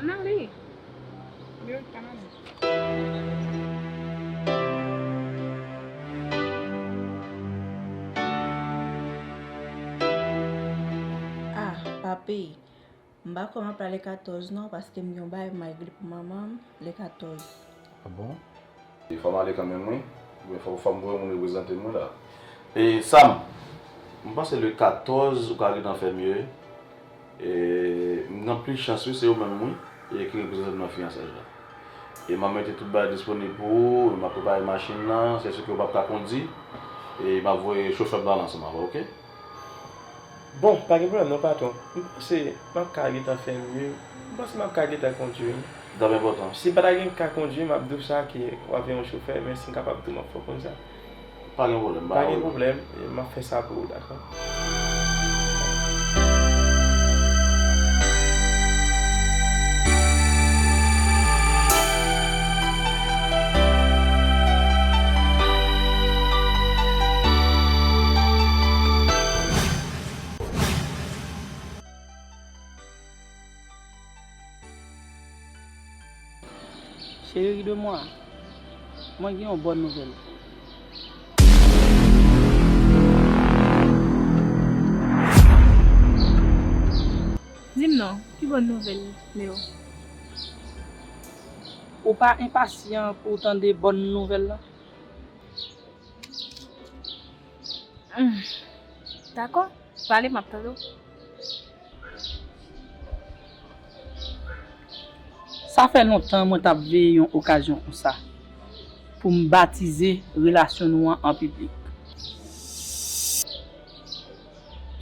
Ann ale. Wi, wi, ann ale. Ah, papi, m pa kwè m ap la le katòz non, paske m gen yon bagay m al regle pou manman m le katòz. Ah bon? E fò m ale kanmenm wi. Oubyen fò, fò m voye moun reprezante m wi la. E Sam, m panse le katòz ou ka gentan fè mye. E m gen anpil chans wi, se ou menm wi, e ki reprezante m nan fiyansaj la. E m ap mete tout bagay disponib pou ou, m ap prepare machin nan, se si ke ou p ap ka kondi, e m ap voye chofè m pale ansanm avè w, oke? Bon, pa gen pwoblèm non, patwon. M panse m ap ka gentan fè mye. M panse m ap ka gentan kondui wi. Dam enpòtan. Si m pa ta gen ka kondui, m ap di w sa ke w ap gen yon chofè, men si m kapab tou, m ap fè w konn sa. Pa gen pwoblèm, pa gen pwoblèm. M ap fè sa pou ou, dakò? Chérie de moi, mwen gen yon bòn nouvèl pou ou. Di m non, ki bòn nouvèl, Leo? Ou pa enpasyan pou w tande bòn nouvèl la? Hmm. Dakò, pale, m ap tande w. Sa fè lontan mwen t ap veye yon okazyon konsa pou m batize relasyon nou an an piblik.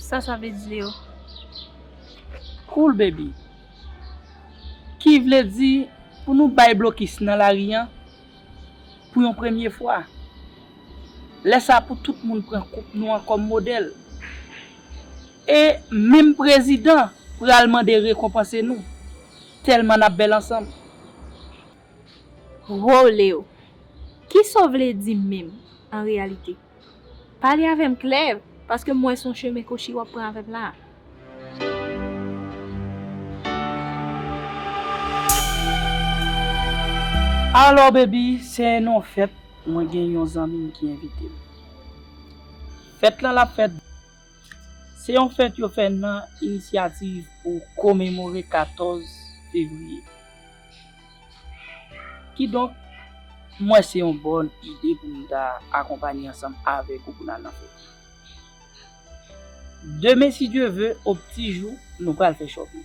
Sa sa vle di, Leo? Cool, baby. Ki vle di pou nou bay blokis nan lari an pou yon premye fwa. Lè sa pou tout moun pran koup nou an kòm modèl. E menm prezidan pral mande rekonpanse nou, tèlman n ap bèl ansanm. Wow, Leo! Kisa w vle di menm, an reyalite? Pale avè m klè, paske m wè se yon chemen kwochi w ap pran avè m la a. Alò, baby, se nan yon fèt, mwen gen yon zanmi m ki envite m. Fèt lan l ap fèt. Se yon fèt yo fè nan inisyativ pou komemore katòz fevriye. Kidonk, m wè se yon bòn ide pou m ta akonpanye ansanm avèk ou pou n al nan fèt la. Demen, si Dye ve, o pti jou, nou pral fè shopping.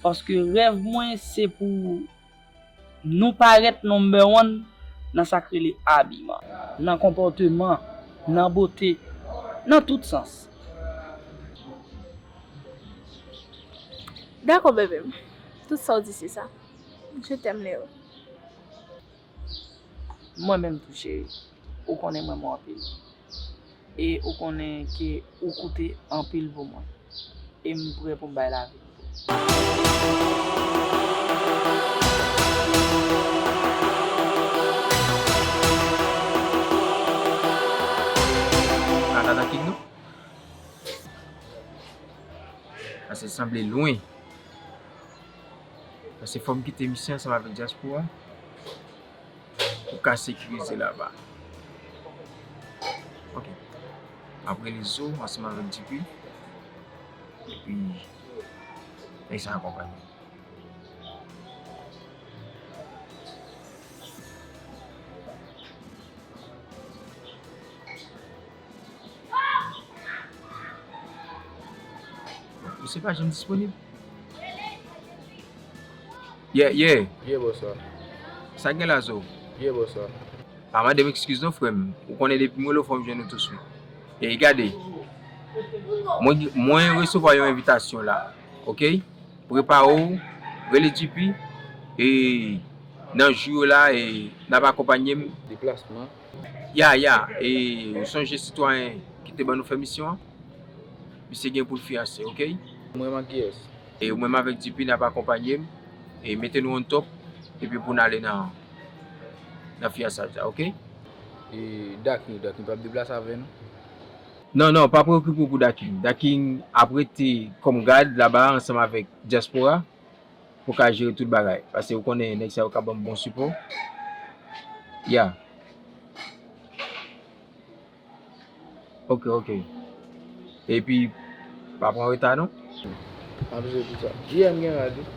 Paske rèv mwen, se pou nou parèt number one nan sa k rele abiman, nan konpòteman, nan bote, nan tout sans. Dakò, bebe m. Tout sa w di, se sa. Je t'aime, Leo. Mwen menm tou, cheri. Ou konnen m renmen w anpil. E ou konnen ke ou koute anpil pou mwen. E m prè pou m bay lavi m pou ou. Nana nan king nou? Sanble lwen. Paske fò m kite misye ansanm avèk dyaspora pou ka sekirize laba. Ok. M ap rele Zo ansanm avèk D P. Epi, nèg sa akonpanye m. Misye pa janm disponib. Yeah, yeah. Yeah, bòs la. Sa k gen la, Zo? Yeah, bòs la. Pa mande m eskiz non, frè m. Ou konnen depi m rele w, fò m jwenn ou touswit. E gade, mwen, mwen resevwa yon envitasyon la, ok? Prepare w, rele D P, e nan jou yo la, e n ap akonpanye m. Deplasman. Ya, ya, e ou sonje sitwayen ki te ban nou fè misyon an? Misye gen pou l fiyanse, ok? Mwen menm ak kiyès? E ou menm avèk D P n ap akonpanye m, e mete nou on top, epi pou n ale nan, nan fiyansaj la, ok? E Dakin, Dakin p ap deplase avè nou? Non, non, pa preokipe w pou Dakin. Dakin ap rete kòm gad laba ansanm avèk dyaspora pou ka jere tout bagay. Paske ou konnen nèg sa yo ka ban m bon sipò. Ya. Ok, ok. Epi, pa pran reta non. M ap jere tout sa. Yeah, m gen rad wi.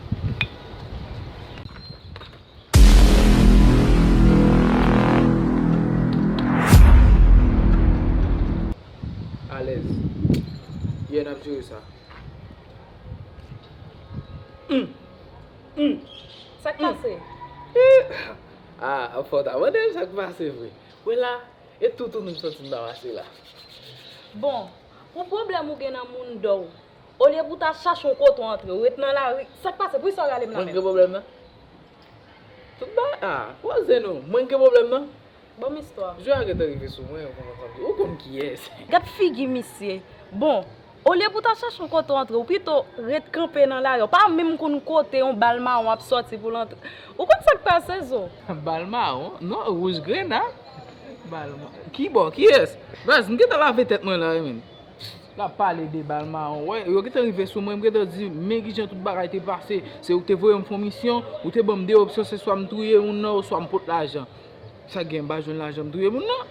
Alèz. Yeah, n ap jere sa. Hum. Hum. Sa k pase? Ah, fò w ta mande m sa k pase vre. Wè la, e toutouni m santi m ta pase la. Bon, pou pwoblèm ou gen nan mouda w, olye pou w ta chache yon kote w antre, ou ret nan lari. Sa k pase? Poukisa w rale m la menm? Mwen gen pwoblèm nan? Tout bagay, ah, poze nou. Mwen gen pwoblèm nan? Ban m istwa. Jou a gentan rive sou mwen, ou konprann sa m di w. Ou konn kiyès. Gad figi misye. Bon, olye pou w ta chache yon kote w antre, ou pito ret kanpe nan lari. Ou pa menm konn kote yon bal mawon ap sòti pou l antre. Ou konn sa k pase, Zo? Bal mawon? Non, wouj grena. Bal ma-, ki bò? Kiyès? Baz, m gentan lave tèt mwen la wi, menm. L ap pale de bal mawon. Wè, yo gentan rive sou mwen, m gentan di, men kijan tout bagay te pase. Se ou ki te voye m fè yon misyon, ou te ban m de opsyon, se swa m touye moun nan, oswa m pot lajan. Sa gen, m pa jwenn lajan, m touye moun nan.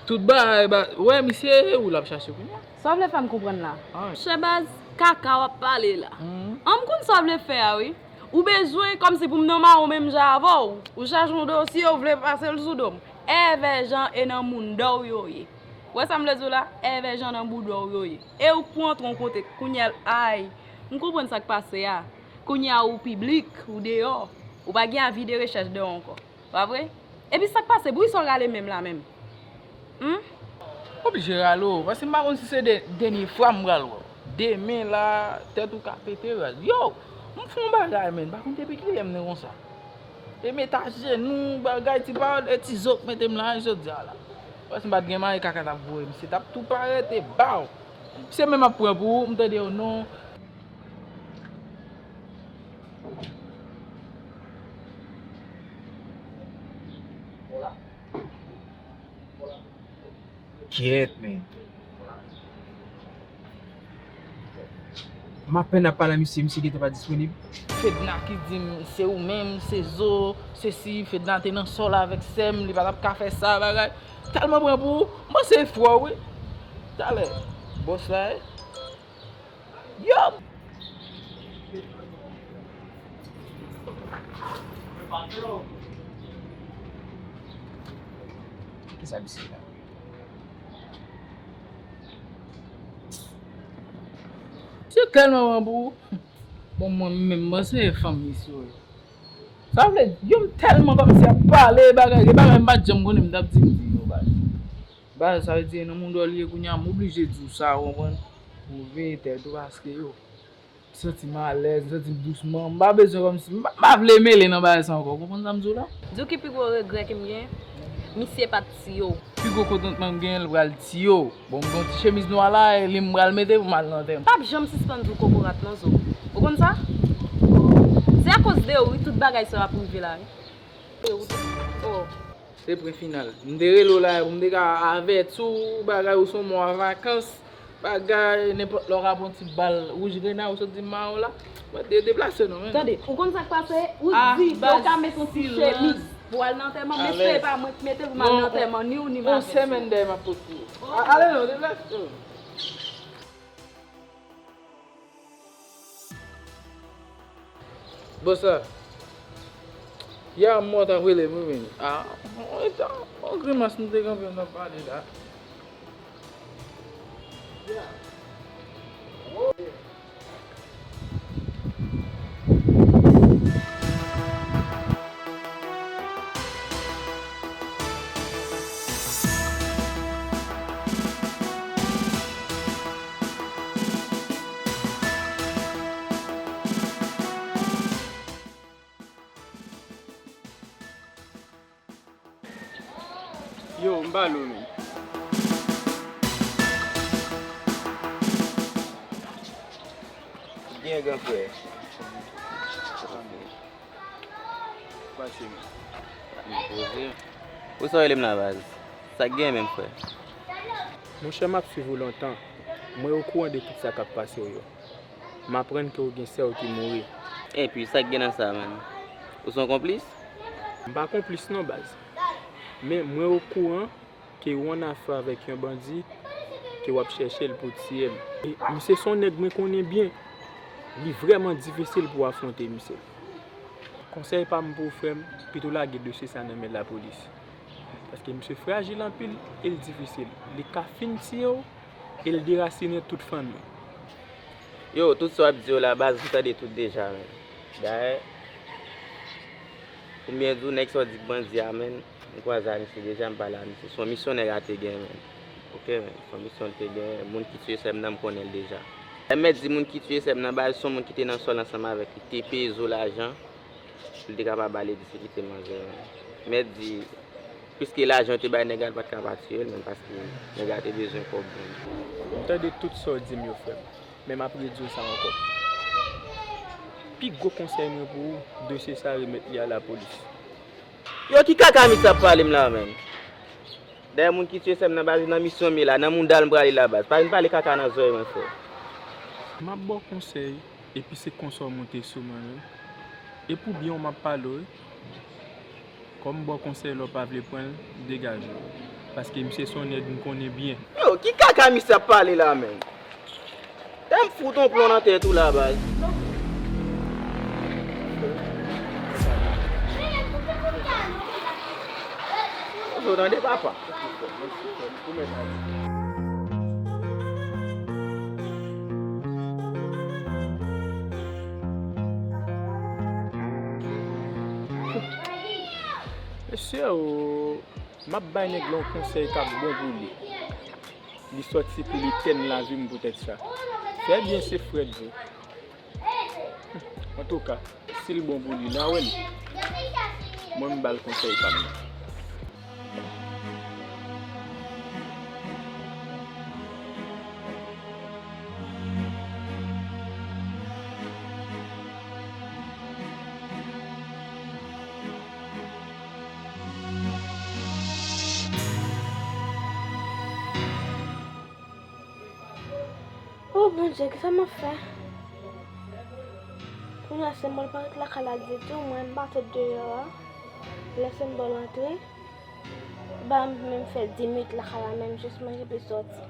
Tout bagay, ba, wè, misye, ou l ap chache kounye a. Sa w vle fè m konprann la? Ah. Chè baz, kaka w ap pale la. Mhm. An, m konn sa w vle fè a, wi. Ou bezwen kòmsi pou m nan mawon menm jan avè w. Ou chache yon dosye, ou vle pase l sou do m. Èvè jan e nan mouda w yo ye. Ou wè sa m vle di w la? Èvè jan nan mouda w yo ye. E ou k pou antre yon kote, kounye a l, ay. M konprann sa k pase a. Kounye a ou piblik, ou deyò. Ou pa gen avi de rechèch deyò ankò. Pa vre? Epi sa k pase? Poukisa w rale menm la menm? Hum? M oblije rale w, paske m pa konn si se de-, dènye fwa m pral wè w. Demen la, tèt ou ka pete raz. Yo! M fè yon bagay, menn. M pa konn depi kilè m nan konsa. E m etaje nou, bagay, ti pawòl, e ti zo k mete m la, jodi a la. Paske m pa t gen mari kaka t ap voye, misye t ap tou parèt e baw. Misye menm ap pran pou ou, m tande yo non. Kyèt, men. M apèn ap pale a misye, misye gentan pa disponib. Fedna ki di m, se ou menm, se Zo, sesi, Fedna te nan sòl avèk sè m, li pa t ap ka fè sa, bagay. Tèlman pran pou ou, m panse e frè w, wi. Talè, bòs la, eh. Yo! Kisa misye la? Misye tèlman pran pou ou. Bon, mwen menm, mwen se fanm misye yo. Sa vle di, yo, m tèlman kòmsi ap pale bagay, gen bagay m pa t janm konnen m t ap di, m di yo, baz. Baz, sa vle di, e nan mouda w li ye kounye a, m oblije di w sa, ou konprann? Ou veye tèt ou, paske yo, m santi m alèz, m santi m dousman, m pa bezwen kòmsi, m pa, m pa vle mele nan bagay sa ankò, ou konprann sa m di w la? Di w ki pi gwo regrè ke m gen? Misye pa t tiye w. Pi gwo kontantman m gen, l pral tiye w. Bon, m gen yon ti chemiz nwa la, e li m pral mete pou m al nan antèman. M p ap janm sispann di w kokorat non, Zo. Ou konn sa? Se akoz de ou, wi, tout bagay sa yo ap rive la, wi. E ou tou. Oh. Se pwen final. M te rele w la, pou m te ka avèti w, bagay ou se yon mwa vakans. Bagay, nenpòt lè w ka pran ti bal wouj grena, ou sot di mawo la. Mwen te deplase non, men. Tande, ou konn sa k pase? Ou di ke w ka met yon ti chemiz pou al nan antèman, men si se pa mwen ki mete l pou m al nan antèman, ni ou ni m avèk ou. Yon semèn dèyè m ap pot pou ou. A, ale non, deplase. Bòs la, yè a mò t ap rele m wi, men. A, yon eta, yon grimas nou te kanpe, n ap pale la. Yo, m ba lo men. Gen gran frè. Pase men. Ou sa w rele m la baz? Sa k gen menm frè? Monchè, m ap swiv ou lontan. Mwen okouran de tout sa k ap pase w yo. M aprann ke w gen sè w ki mouri. Epi, sa k gen nan sa, menn? Ou se yon konplis? M pa konplis non, baz. Men mwen okouran ke w annafè avèk yon bandi, ke w ap chèche l pou tiye l. E misye se yon nèg mwen konnen byen. Li vrèman difisil pou w afwonte misye. Konsèy pa m pou w, frè m, pito lage dosye sa nan men lapolis. Paske misye frajil anpil e l difisil. Li ka fin tiye w e l derasinen tout fanmi w. Yo, tout sa w ap di yo la, baz, m tande tout deja, men. Dayè, pou m byen di w, nèg sa w di k bandi a, men, m kwaze a misye deja, m pale a misye. Se yon misyon nèg a te gen, men. Oke, men, se yon misyon l te gen. Moun ki tiye sè m nan, m konnen l deja. Lè m mèt di moun ki tiye sè m nan, baz, se yon moun ki te nan sòl ansanm avèk li, te peye zo lajan. Pou l te kapab ale di se kite manzè a. Mèt di, piske lajan yo te bay nèg la, l pa t ka pa tiye l, menm paske nèg la te bezwen kòb moun. M tande tout sa w di m yo, frè m, men m ap redi w sa ankò. Pi gwo konsèy mwen pou ou, dosye sa a remèt li a lapolis. Yo, ki kaka misye ap pale m la, menm? Dayè moun ki tiye sè m nan baz, nan misyon m ye la, nan mouda l m prale la baz. Pa vin pale kaka nan zòrèy mwen, frè. M ap ba w konsèy, epi se konsa w monte sou mwen, wi. E pou byen w m ap pale w, wi. Kòm m ba w konsèy la, w pa vle pran l, degaje w. Paske misye se yon nèg m konnen byen. Yo, ki kaka misye ap pale la, menm? Tè m fout on plon nan tèt ou la, baz. Ou tande, papa? Mesye, o, m ap bay nèg la yon konsèy k ap bon pou li. Li sòti pou li tèn lavi m poutèt sa. Fè byen, se frè Djo. Antouka, si l bon pou li, n a wè l. Mwen, m ba l konsèy pa m nan. O Bondye, kisa m ap fè? Kounye a se mwen, l pa ret lakay la ditou, mwen m pa sot deyò a. Lè se m ba l antre, l pa menm fè dis minit lakay la menm, jis manje epi sòti.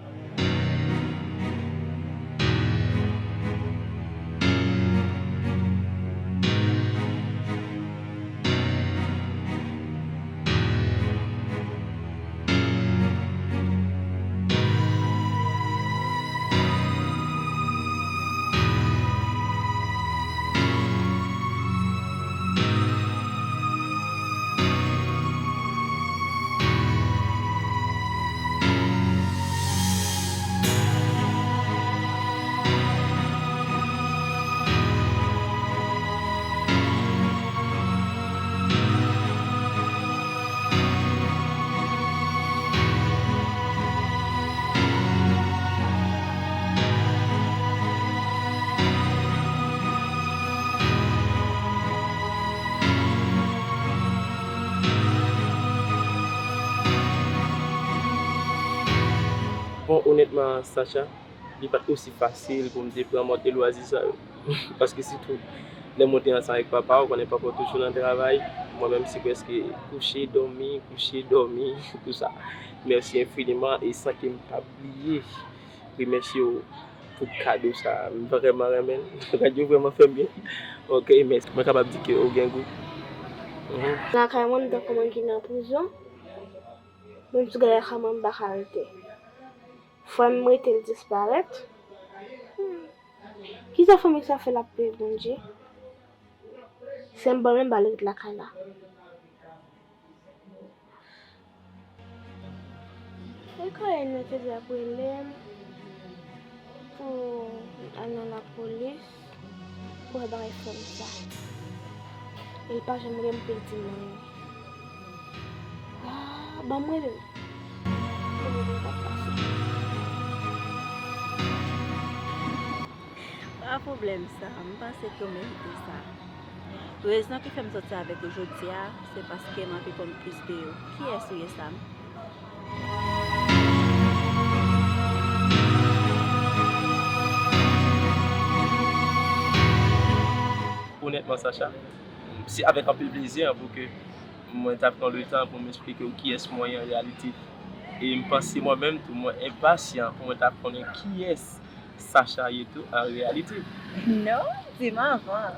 Bon, onètman, Sacha, Li pa t osi fasil pou m te pran mòd de lwazi sa yo. Paske sitou, lè mwen te ansanm avèk papa, ou konnen papa w toujou nan travay. Mwen menm, se prèske kouche, dòmi, kouche, dòmi, tou sa. Mèsi enfiniman, e san ke m pa bliye remèsye w pou kado sa. M vrèman renmen l. Radyo vrèman fè m byen. Ok, mèsi. Mwen kapab di ke ou gen gou. Mhm. Lakay mwen, m tankou moun ki nan prizon. Menm si gade kòman m pa ka rete. Fò m rete l disparèt. Hmm. Kisa fanmi sa fè l ap priye Bondye? Sè m ban menm bal ret lakay la. E kòyè nèg yo te ap rele m pou m al nan lapolis. Wè bagay fanm sa. E l pa janm renmen pou l di m anyen. Ah, ban mwen l. Konnen sa k ap pase. Pa pwoblèm sa, m panse ke w merite sa. Rezon ki fè m sòti avèk ou jodi a, se paske m anvi konn plis de ou. Kiyès ou ye, Sam? Onètman, Sacha, se avèk anpil plezi pou ke mwen t ap pran le tan pou m eksplike w kiyès mwen ye an reyalite. E m panse mwen menm tou, mwen enpasyan pou mwen ta konnen kiyès Sacha ye tou an reyalite. Non, di m anvan.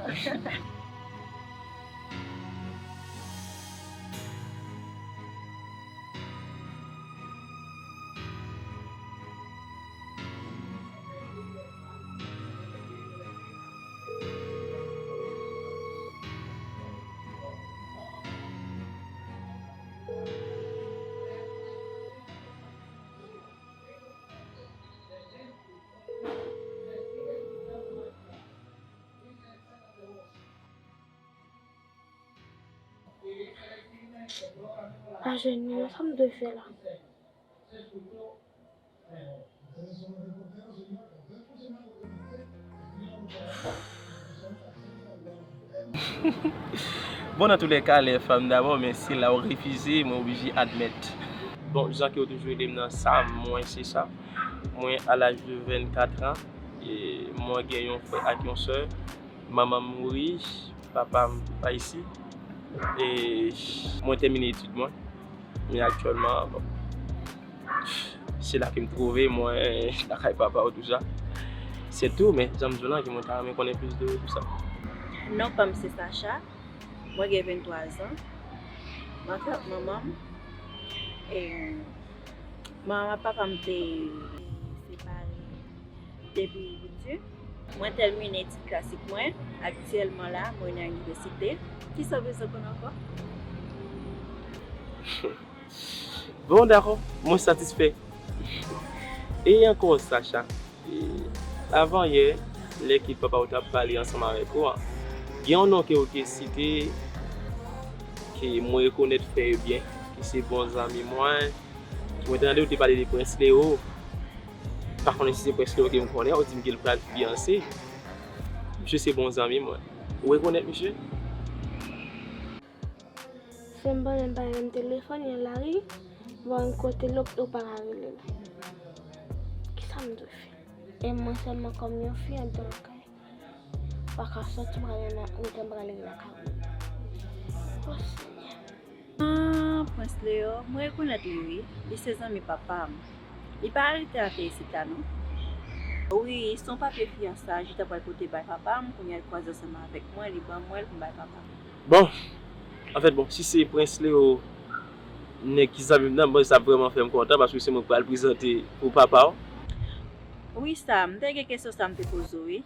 Ajeni, sa m dwe fè la? Bon, nan toulèka, lè fanm dabò, men si la ou refize, mwen oblije admèt. Bon, jan ke ou toujou rele m nan Sam, mwen se sa. Mwen, a laj de vennkat an, e mwen gen yon frè ak yon sè. Manman m mouri, papa m pa isit. E mwen tèmine etid mwen. Men aktyèlman, bon, se la ke m twouve mwen lakay papa w tou sa. Se tou, men jan m di w lan, ke mwen ta renmen konnen plis de ou tou sa. Non pa m se Sacha. Mwen gen venntwa zan. Mwen antre ak manman m. E manman ak papa m te separe depi piti. Mwen tèmine etid klasik mwen. Aktyèlman la, mwen nan inivèsite. Kisa w bezwen konn ankò? Bon, dakò, mwen satisfè. E ankò, Sacha, e, avan yè, lè ke papa w t ap pale ansanm avèk ou an, gen yon non ke ou te site, ke mwen rekonèt fè byen, ke se bon zanmi mwen, ke mwen te tande ou te pale de Prince Leo. Pa konnen si se Prince Leo ke m konnen, ou di m ke l pral fiyanse. Misye se bon zanmi mwen. Ou rekonèt misye? Se m pandan m pa gen telefòn, yon lari, bon, kote l, ou pa ka rele l. Kisa m dwe fè? E mwen sèlman kòm yon fi anndan lakay. Pa ka sòti, m prale nan mitan, m prale lakay mwen. O Senyè. Ah, Prince Leo, mwen rekonèt li wi. Li se zanmi papa m. Li pa rete atè isit la non. Wi, se yon papye fiyansaj li ta pral pote bay papa m, kounye a l kwaze ansanm avèk mwen, li ban mwen l pou m bay papa m. Bon, anfèt, bon, si se Prince Leo, nèg ki zanmi m nan, bon, sa vrèman fè m kontan paske se mwen k pral prezante pou papa w. Wi, Sam, m te gen kesyon sa m te poze w wi.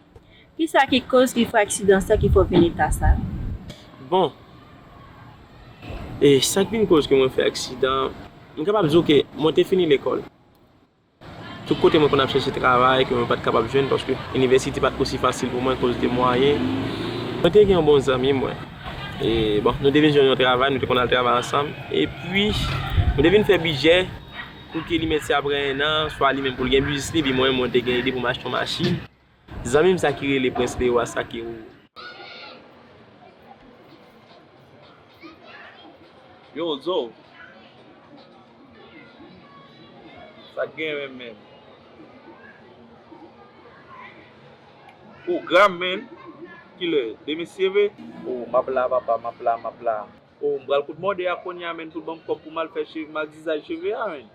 Kisa ki koz ki fè aksidan sa ki fè w vin eta sa? Bon, e sa k vin koz ke mwen fè aksidan, m kapab di w ke mwen te fini lekòl. Tout kote mwen konn ap chèche travay ke mwen pa t kapab jwenn paske inivèsite pa t osi fasil pou mwen koz de mwayen. Mwen te gen yon bon zanmi mwen. E bon, nou te vin jwenn yon travay, nou te konn al travay ansanm. Epi, nou te vin fè bidjè pou ke li mèt se apre en an, swa li menm pou l gen biznis li, epi mwen, mwen te gen ide pou m achte yon machin. Zanmi m sa ki rele Prince Leo a, sa ki ou. Yo, Zo. Sa k gen menm menm? Oh, gram, man. Kilè? Demen se cheve? Oh, m ap la, papa, m ap la, m ap la. Oh, m pral kot mòde a kounye a, man, pou l ban m kòb pou m al fè cheve, m al dizay cheve a, man.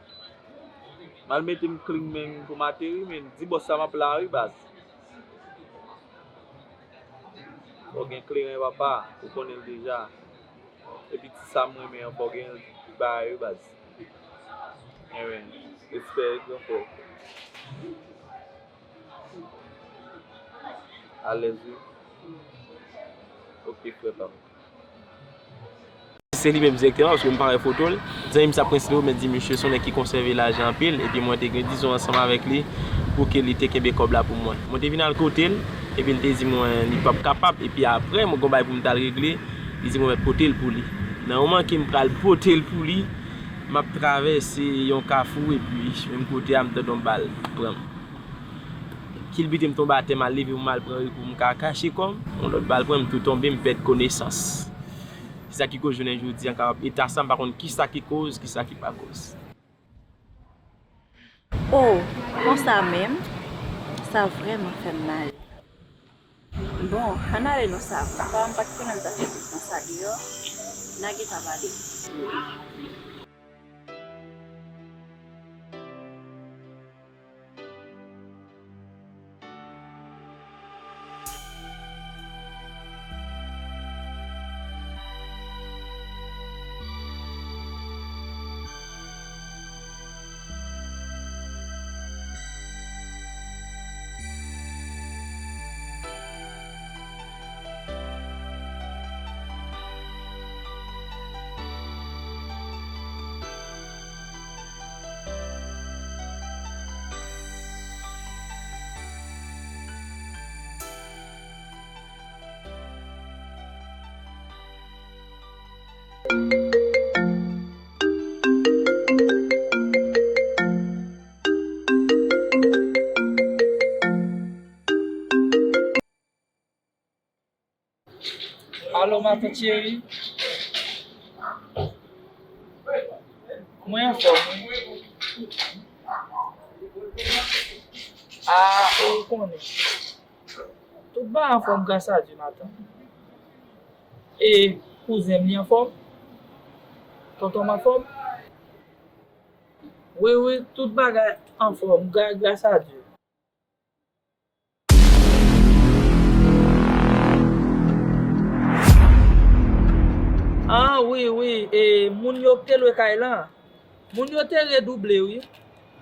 M al mete m kling, man, pou m ateri, man. Di bòs sa m ap la, wi, baz. Fò gen kleren, papa, ou konnen l deja. Epi ti sa m renmen an, fò gen l, bagay, wi, baz. Enben, respè, gran frè. Alèz, wi. Ok, frè pa m. Se li menm dirèkteman, paske m pa wè foto l. Zanmi m sa prensip yo, men di misye se yon nèg ki konsève lajan anpil, epi mwen te gen dizon ansanm avèk li pou ke li te kenbe kòb la pou mwen. Mwen te vin al kote l, epi l te di mwen li p ap kapab, epi apre mwen gon bagay pou m t al regle, li di mwen mèt pote l pou li. Nan moman ke m pral pote l pou li, m ap travèse yon kafou, epi menm kote a m tande yon bal pran m. Kilbite m tonbe atè, m al leve pou m al pran rekou pou m ka kache kò m, yon lòt bal pran m, m tou tonbe, m pèd konesans. Se sa ki koz jounen jodi a m kapab eta sa, m pa konn kisa ki koz, kisa ki pa koz. Oh, konsa menm? Sa vrèman fè m mal. Bon, ann ale non, sa va. Papa m pa t konnen m ta fè tout tan sa deyò. N a gentan pale. Alo, matant cheri. Mwen anfòm, wi. A, ou konnen. Tout bagay anfòm, gras a Dye, matant. E kouzen m, li anfòm? Tonton m anfòm? Wi, wi, tout bagay anfòm, gra-, gras a Dye. Ah, wi, wi, e, moun yo k te lwe kay lan, moun yo te redouble, wi.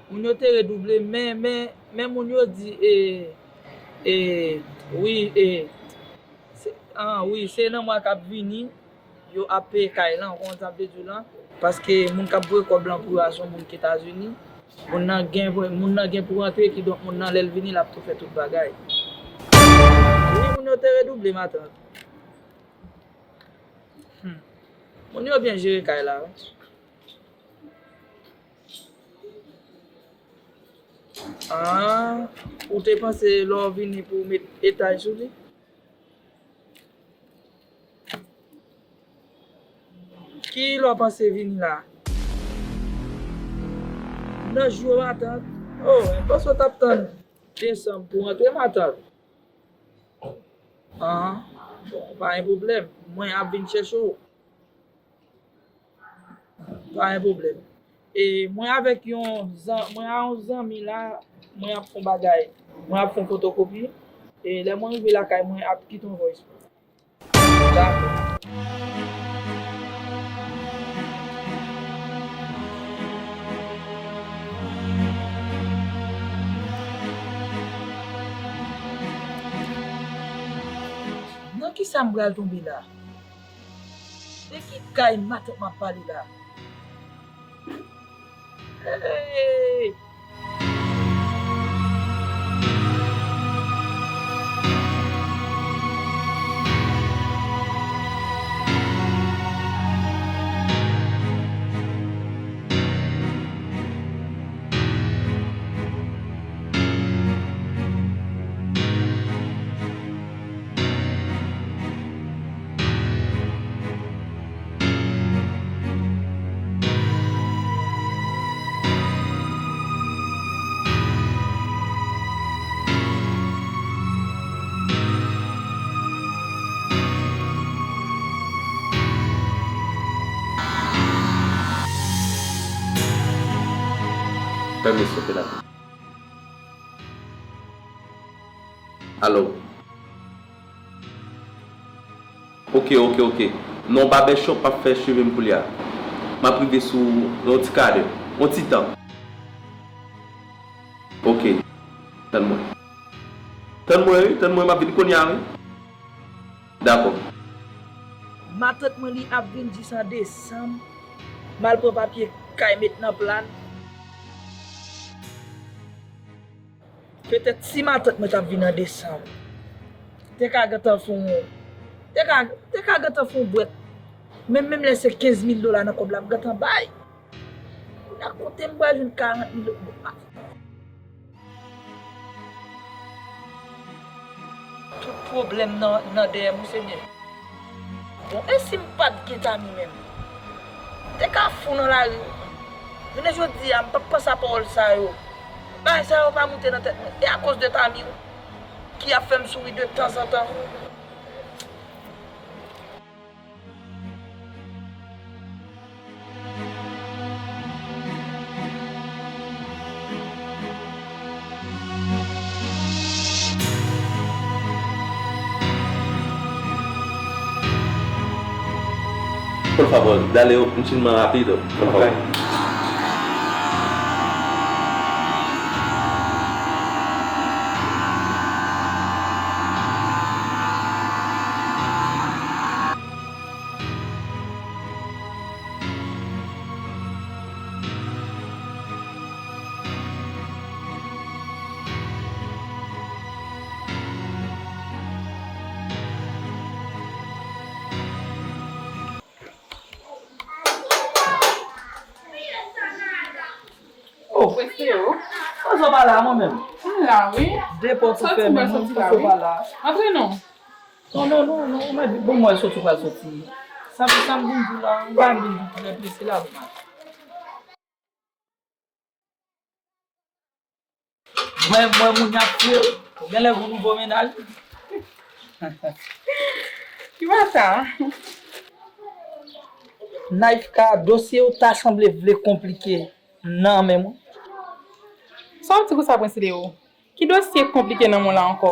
Moun yo te redouble, men, men, men moun yo di, e, e, wi, e, se, ah, wi, se nan mwa k ap vini, yo ap peye kay lan, ou konprann sa m vle di w lan? Paske moun k ap voye kòb lan pou yo a se yon moun k Etazini. Moun nan gen, moun nan gen pou rantre, kidonk moun nan lè l vini, l ap tou fè tout bagay. Wi, moun yo te redouble, matant. Hmm. Moun yo byen jere kay la, wi. Ah, ou te panse lè w vini pou w met etaj sou li? Ki lè w panse vini la? Nan jou yo, matant. Oh, m panse w t ap tann desanm pou w antre, matant. Ah, bon, pa gen pwoblèm. Mwen ap vin chèche w. Pa gen pwoblèm. E mwen avèk yon zan-, mwen a yon zanmi la, mwen ap fè yon bagay. Mwen ap fè yon fotokopi. E lè mwen rive lakay, mwen ap kite yon voice pou ou. Dakò. Nan kisa m pral tonbe la? De ki kay matant m ap pale la? Hey! Fèmen sou fenèt. Alo. Ok, ok, ok. Non, babèchòp ap fè cheve m koulye a. M ap rive sou yon ti kadè. Yon ti tan. Ok. Tann mwen. Tann mwen, wi. Tann mwen, m ap vin kounye a, wi. Dakò. Matant mwen li ap vin jis an desanm. M al pran papye kay met nan plan. Petèt si matant mwen t ap vin an desanm, te ka gentan fè yon, te ka, te ka gentan fè yon bwèt. Men menm lè se kenz mil dola nan kòb la, m gentan bay. Kounye a kote m pral jwenn karant mil dola? Tout pwoblèm nan, nan dèyè m, wi, Senyè. Bon, e si m pa t gen Tami menm? M te ka fou nan lari. Jounen jodi a, m p ap panse a pawòl sa yo. Bagay sa yo pa moute nan tèt mwen. E akoz de Tami, wi, ki ap fè m souri de tanzantan. Por favor, dale un chin más rápido, por favor. Ok. Oh, Prenseo. Kote w pa la, mwen menm? M la, wi. De pòt ou fèmen, mwen di kote w pa la. Antre non. Non, non, non, non, ou mèt di, bon, mwen soti, ou pral soti. Sa, sa m vin di w la, m pa vin di w trè prese la, mwen. Mwen, mwen, moun y ap fye, ou genlè gon nouvo mennaj. Ki bata? Naïfka, dosye w ta sanble vle konplike nan men mwen. Sa w di konsa, Prenseo? Ki dosye konplike nan men w la ankò?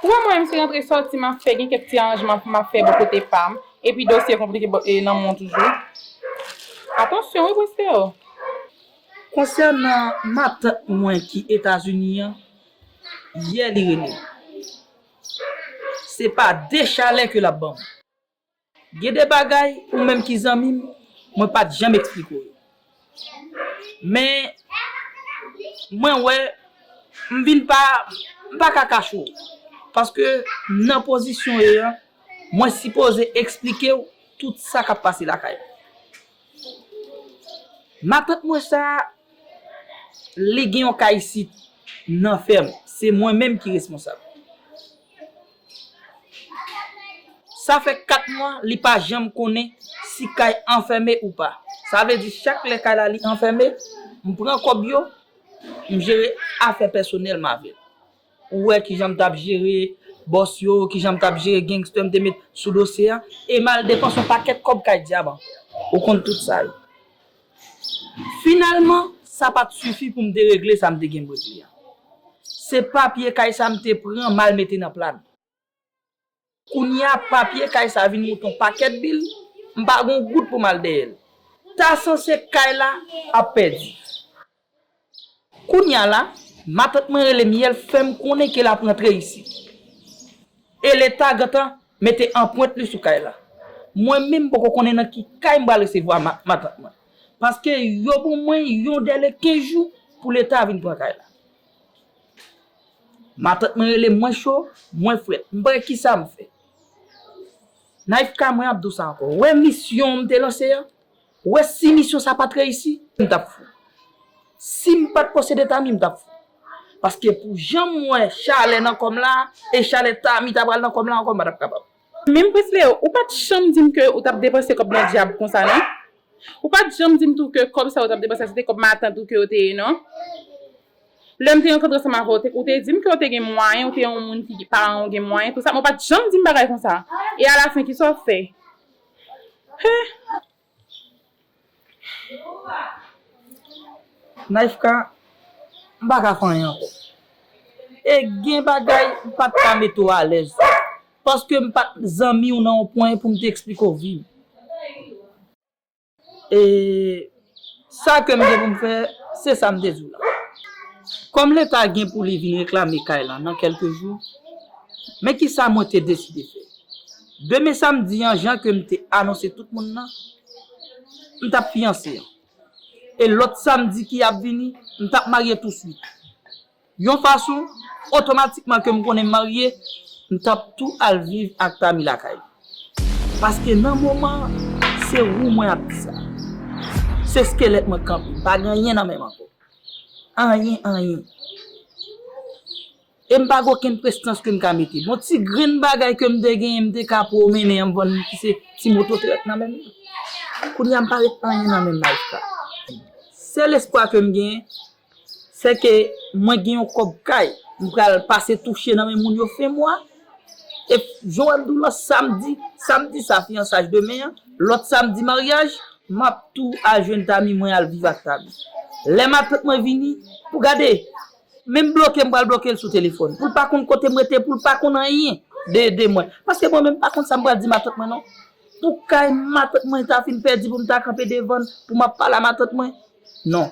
Ou wè mwen menm se rantre sòti m ap fè, gen kèk ti aranjman m ap fè bò kote pa m, epi dosye konplike bò, e, nan men w toujou. Atansyon wi, Prenseo. Konsènan matant mwen ki Etazini an, yè li rele m. Se pa de chalè ke l ap ban m. Gen de bagay, ou menm ki zanmi m, mwen pa t janm eksplike w yo. Men, mwen wè, m vin pa, m pa ka kache w. Paske nan pozisyon w ye an, mwen sipoze eksplike w tout sa k ap pase lakay mwen. Matant mwen sa a, li gen yon kay isit nan fèm. Se mwen menm ki responsab. Sa fè kat mwa, li pa janm konnen si kay anfème ou pa. Sa vle di, chak lè kay la li anfème, m pran kòb yo, m jere afè pèsonèl m avè l. Ou wè kijan m t ap jere bòs yo, kijan m t ap jere gangstè m te met sou dosye a, e m al depanse yon pakèt kòb kay Dyaban. Ou konn tout sa yo. Finalman, sa pa t sifi pou m te regle sa m te gen pou regle a. Se papye kay sa m te pran, m al mete nan plan. Kounye a, papye kay sa vin moute yon pakèt bil, m pa gen yon goud pou m al dèyè l. Ta sanse kay la ap pèdi. Kounye a la, matant mwen rele m yè, l fè m konnen ke l ap rantre isit. E Leta gentan mete anprent li sou kay la. Mwen menm m poko konnen nan ki kay m pral resevwa ma-, matant mwen. Paske yo ban mwen yon dèle kenz jou pou Leta vin pran kay la. Matant mwen rele m, mwen cho, mwen frèt. M pa wè kisa m fè. Naïfka, mwen ap di w sa ankò. Wè misyon m te lanse an? Wè si misyon sa pa t reyisi, m t ap fou. Si m pa t posede Tami, m t ap fou. Paske pou jan m wè chalè nan kò m la, e chalè Tami ta pral nan kò m la ankò, m pa t ap kapab. Menm Prenseo, ou pa t janm di m ke ou t ap depanse kòb nan djab konsa, non? Ou pa t janm di m tou ke kòb sa yo t ap depanse a, se te kòb matant ou ke yo te ye, non? Lè m te rankontre ansanm avè w, ou te, ou te di m ke w te gen mwayen, ou te yon moun ki paran w gen mwayen, tou sa, men w pa t janm di m bagay konsa. E alafen, kisa w fè? Heh! Naïfka, M pa ka fè anyen ankò. E gen bagay m pa t ka mete w alèz. Paske m pa t zanmi w nan yon pwen pou m te eksplike w vi m. E sa ke m gen pou m fè, se sa m te di w la. Kòm Leta gen pou li vin reklame kay lan nan kèlke jou, men kisa mwen te deside fè. Demen samdi an, jan ke m te anonse tout moun nan, m t ap fiyanse an. E lòt samdi ki ap vini, m t ap marye touswit. Yon fason, otomatikman ke m konnen m marye, m t ap tou al viv ak Tami lakay li. Paske nan moman an, se ou mwen ap di sa. Se skelèt mwen k kanpe, m pa gen anyen nan men m ankò. Anyen, anyen. E m pa gen okenn prestans ke m ka mete. Bon, ti grenn bagay ke m te genyen, m te ka pwomennen an, m vann ki se ti mototrèt nan men m. Kounye a, m pa ret anyen nan men m, Naïfka. Sèl espwa ke m genyen, se ke mwen gen yon kòb kay, m pral pase touche nan men moun yo fen mwa. E jan w wè m di w lan, samdi, samdi sa fiyansaj demen an, lòt samdi maryaj, m ap tou al jwenn Tami, mwen al viv ak Tami. Lè matant mwen vini, pou gade, menm bloke m pral bloke l sou telefòn. Pou l pa konn kote m rete, pou l pa konn anyen de, de mwen. Paske mwen menm pa konn sa m pral di matant mwen non. Pou kay matant mwen ta fin pèdi pou m ta kanpe devan l, pou m ap pale a matant mwen. Non.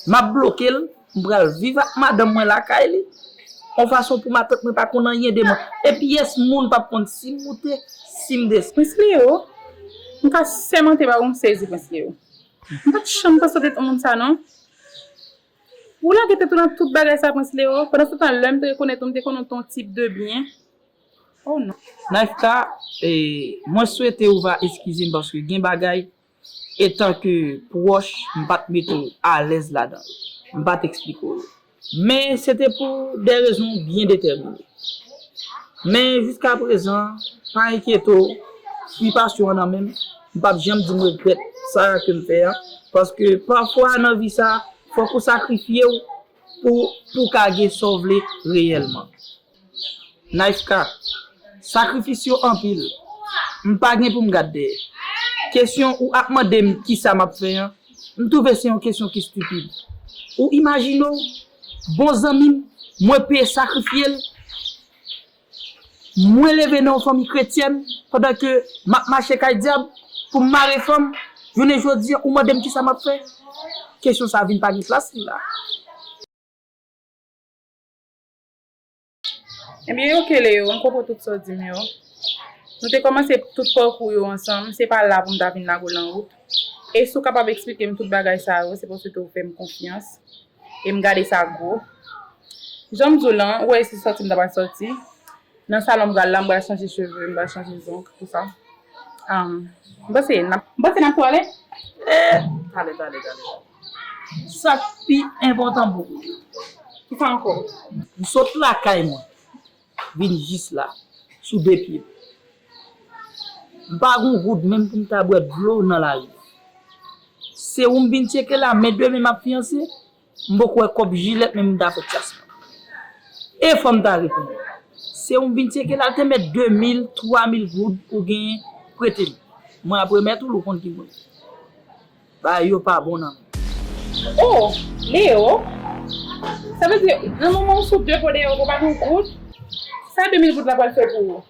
M ap bloke l, m pral viv ak madanm mwen lakay li. Yon fason pou matant mwen pa konn anyen de mwen. E pyès moun p ap konn si m moute, si m desann. Prince Leo, m ka sèmante ba ou m sezi, Prince Leo. M pa t janm panse w te t yon moun sa non. Ou lage tèt ou nan tout bagay sa, Prince Leo. Pandan se tan, lè m te rekonèt ou, m te konnen w te yon tip de byen. Oh non. Naïfka, e, mwen swete ou va eskize m paske gen bagay, etanke pwòch, m pa t mete w alèz ladan yo. M pa t eksplike w yo. Men se te pou de rezon byen detèmine. Men jiska prezan, pa enkyete w, fripasyon an nan men m, m p ap janm di m regrèt sa ke m fè an, paske pafwa nan vi sa, fòk ou sakrifye w pou, pou w ka gen sa w vle reyèlman. Naïfka, sakrifis yo anpil. M pa gen pou m gad dèyè. Kesyon ou ap mande m kisa m ap fè an, m twouve se yon kesyon ki estipid. Ou imajine w, bon zanmi m, mwen peye sakrifye l, mwen leve nan yon fanmi kretyèn, pandan ke m ap mache kay dyab pou m mare fanm, jounen jodi a, ou mande m kisa m ap fè? Kesyon sa vin pa gen plas li la. Ebyen, oke, Leo, m konprann tout sa w di m yo. Nou te kòmanse tout pakou yo ansanm, se pa la pou m ta vin lage w nan wout. E si w kapab eksplike m tout bagay sa yo, se paske w fè m konfyans. E m gade sa gwo. Jan m di w lan, ou wè se sòti m ta pral sòti. Nan salon m pral la, m pral chanje cheve, m pral chanje zong, tout sa. Ahn, m panse n ap, m panse n ap tou ale. Eh, tale, tale, tale. Sa k pi enpòtan pou ou. Kisa ankò? M sot lakay mwen, vin jis la, sou de pye m. M pa gon goud menm pou m ta bwè dlo nan lari. Se ou m vin tcheke la, men demen m ap fiyanse. M poko wè kòb jilèt, men m ta fè tyas mwen. E fò m ta reponn. Se ou m vin tcheke la, l te mèt de mil, twa mil goud ou genyen prete m. Mwen ap remèt ou l, ou konn ki moun. Bagay yo pa bon nan men. Oh, Leo, sa vle di nan moman ou sou de po dèyè ou pa gen goud, sa de mil goud la pral fè pou ou?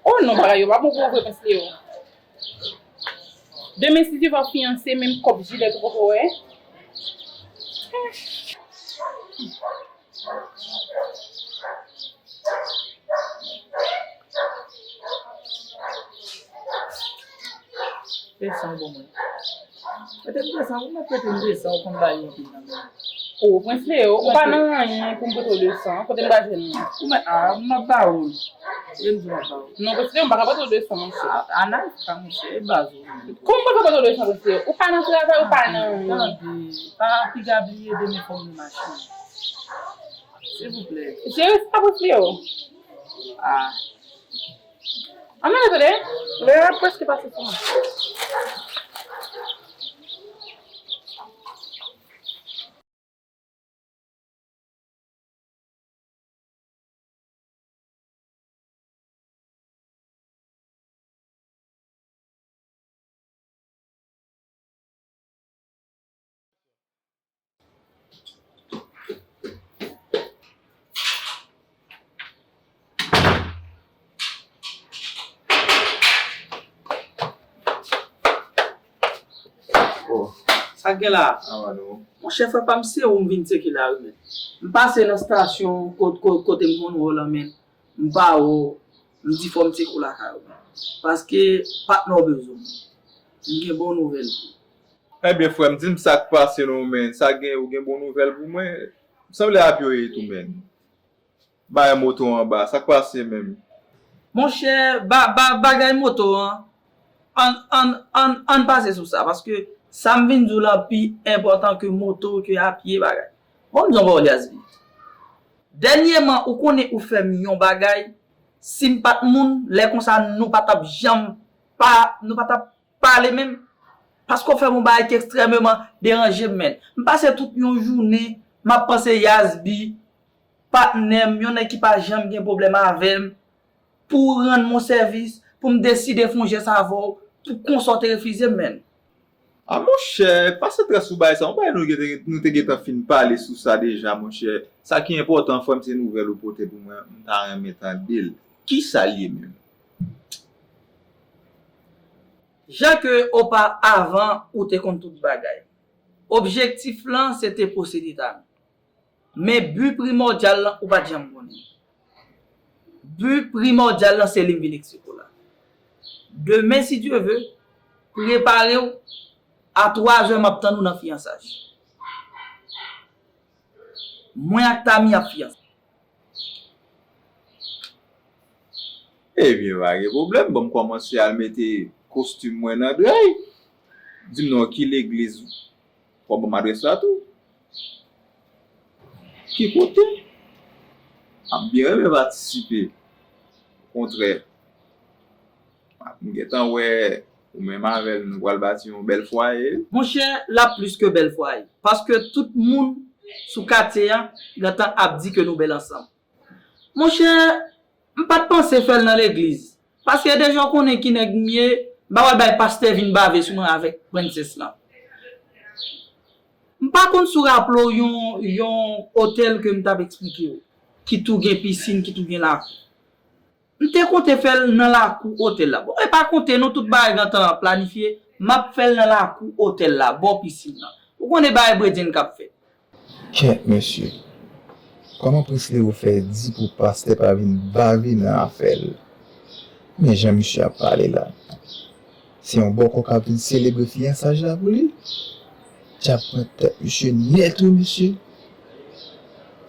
Oh non, bagay yo pa bon pou ou vre, Prince Leo. Demen, si Dye vle, w ap fiyanse, menm kòb jilèt ou poko wè. Pèse yon bon mwen. Mete m desan, ou mèt mete m desan, ou konn ba yo anpil nan men. O, Prince Leo, ou pa nan anyen pou m pote w desan, kote m pral jwenn li? Ou mèt, a, m ap ba ou l. E m di w m ap ba ou l. Non, Prince Leo, m pa ka pote w desan, monchè. A, a, Naïfka, monchè, e baz ou. Kòman m pa ka pote w desan, Prince Leo? Ou pa nan travay, ou pa nan anyen. Tande, pa piga bliye demen fò m nan machin. Silvouplè. Jere sa, Prince Leo. A. Ann ale tande. Lè a prèske pase sou mwen. Sa k gen la? Monchè, frè pa m, se ou m vin tcheke la wi, men. M pase nan estasyon kot, kot, kote m konn wè w lan, men m pa wè w, m di fò m tcheke w lakay ou, men. Paske patnè w bezwen m. M gen bon nouvèl pou ou. Ebyen, frè m, di m sa k pase non, men. Sa gen, ou gen bon nouvèl pou mwen? M sanble ap yo ye tou, men. Bay moto anba, sa k pase menm? Monchè, ba, ba, bagay moto an, ann, ann, ann, ann pase sou sa, paske sa m vin di w lan pi enpòtan ke moto, ke apye, bagay. Bon, m di w yon pawòl, Yasby. Dènyèman, ou konnen ou fè m yon bagay, si m pa t moun, lè konsa nou pa t ap janm pa, nou pa t ap pale menm. Paske w fè m yon bagay ki ekstrèmeman deranje m, menn. M pase tout yon jounen, m ap panse Yasby, patnè m, yon nèg ki pa janm gen pwoblèm avè m, pou w rann m yon sèvis, pou m deside fè yon jès avè w, pou konsa w te refize m, menn. A monchè, pa strès sou bagay sa, yon bagay nou te, nou te gentan fin pale sou sa deja, monchè. Sa ki enpòtan, frè m, se nouvèl ou pote pou mwen, m ta renmen tande l. Kisa l ye menm? Jan ke oparavan ou te konn tout bagay. Objektif lan se te posede Tami. Men bi primòdyal lan ou pa t janm konnen. Bi primòdyal lan se li m vin eksplike w la. Demen, si Dye ve, prepare w, a twa zè m ap tann ou nan fiyansaj. Mwen ak Tami ap fiyanse. Ebyen, pa gen pwoblèm, ban m kòmanse al mete kostim mwen nan dray. Di m non, ki legliz? Fò w ban m adrès la tou. Ki kote? M ap byen renmen patisipe. Okontrè, m gentan wè ou menm avè l, nou pral bati yon bèl fwaye. Monchè, l ap plis ke bèl fwaye. Paske tout moun sou katye a gentan ap di ke nou bèl ansanm. Monchè, m pa t panse fè l nan legliz. Paske deja w konnen ki nèg m ye, m pa pral bay pastè vin bave sou mwen avèk prensès lan. M pa konn si w raple w yon, yon otèl ke m t ap eksplike w, ki tou gen pisin, ki tou gen lakou. M te konte fè l nan lakou otèl la. Bon, e pa konte non, tout bagay gentan planifye, m ap fè l nan lakou otèl la, bò pisin nan. Ou konnen bagay bredjenn k ap fèt. Kèt mesye, kòman Prince Lero fè di pou pastè pa vin bave nan afè l? Men jan misye ap pale la, se yon bòkò k ap vin selebre fiyansaj la pou li? Djab pran tèt misye nèt wi mesye.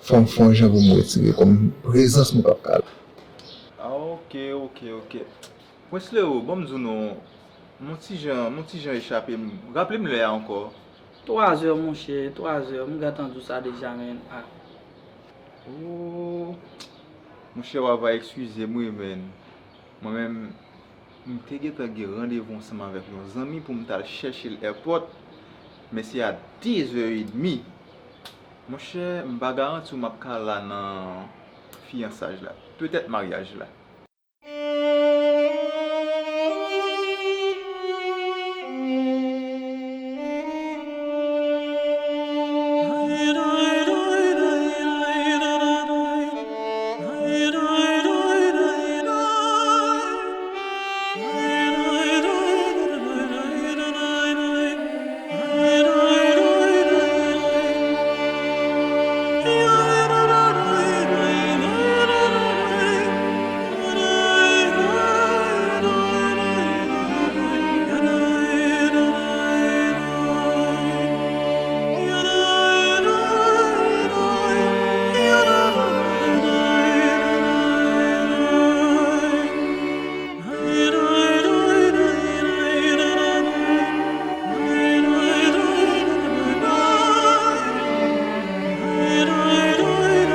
Fò m fè yon jan pou m retire kò m, prezans mwen p ap ka la. Ah, ok, ok, ok. Prince Lero, ban m di w non, m on ti jan, m on ti jan echape m. Raple m lè a ankò. Twa zè, monchè, twa zè. M gentan di w sa deja, menn. Ah. Oh. Monchè, w a va eskize m wi, menn. Mwen menm, m te gentan gen randevou ansanm avèk yon zanmi pou m t al chèche l èpòt, men se a de zè edmi. Monchè, m pa garanti w m ap ka la nan fiyansaj la, petèt maryaj la.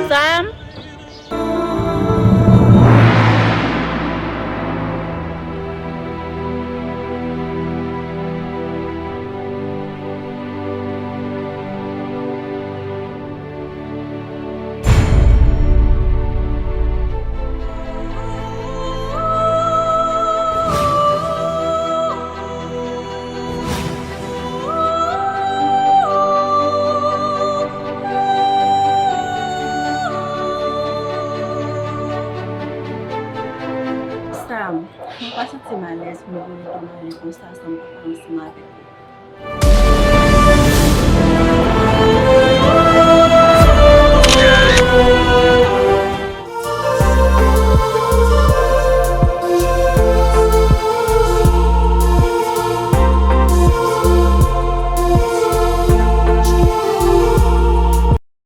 Sam. Sam, mwen pa santi m alèz pou m voye do m ale konsa san m pa pale ansanm avèk ou.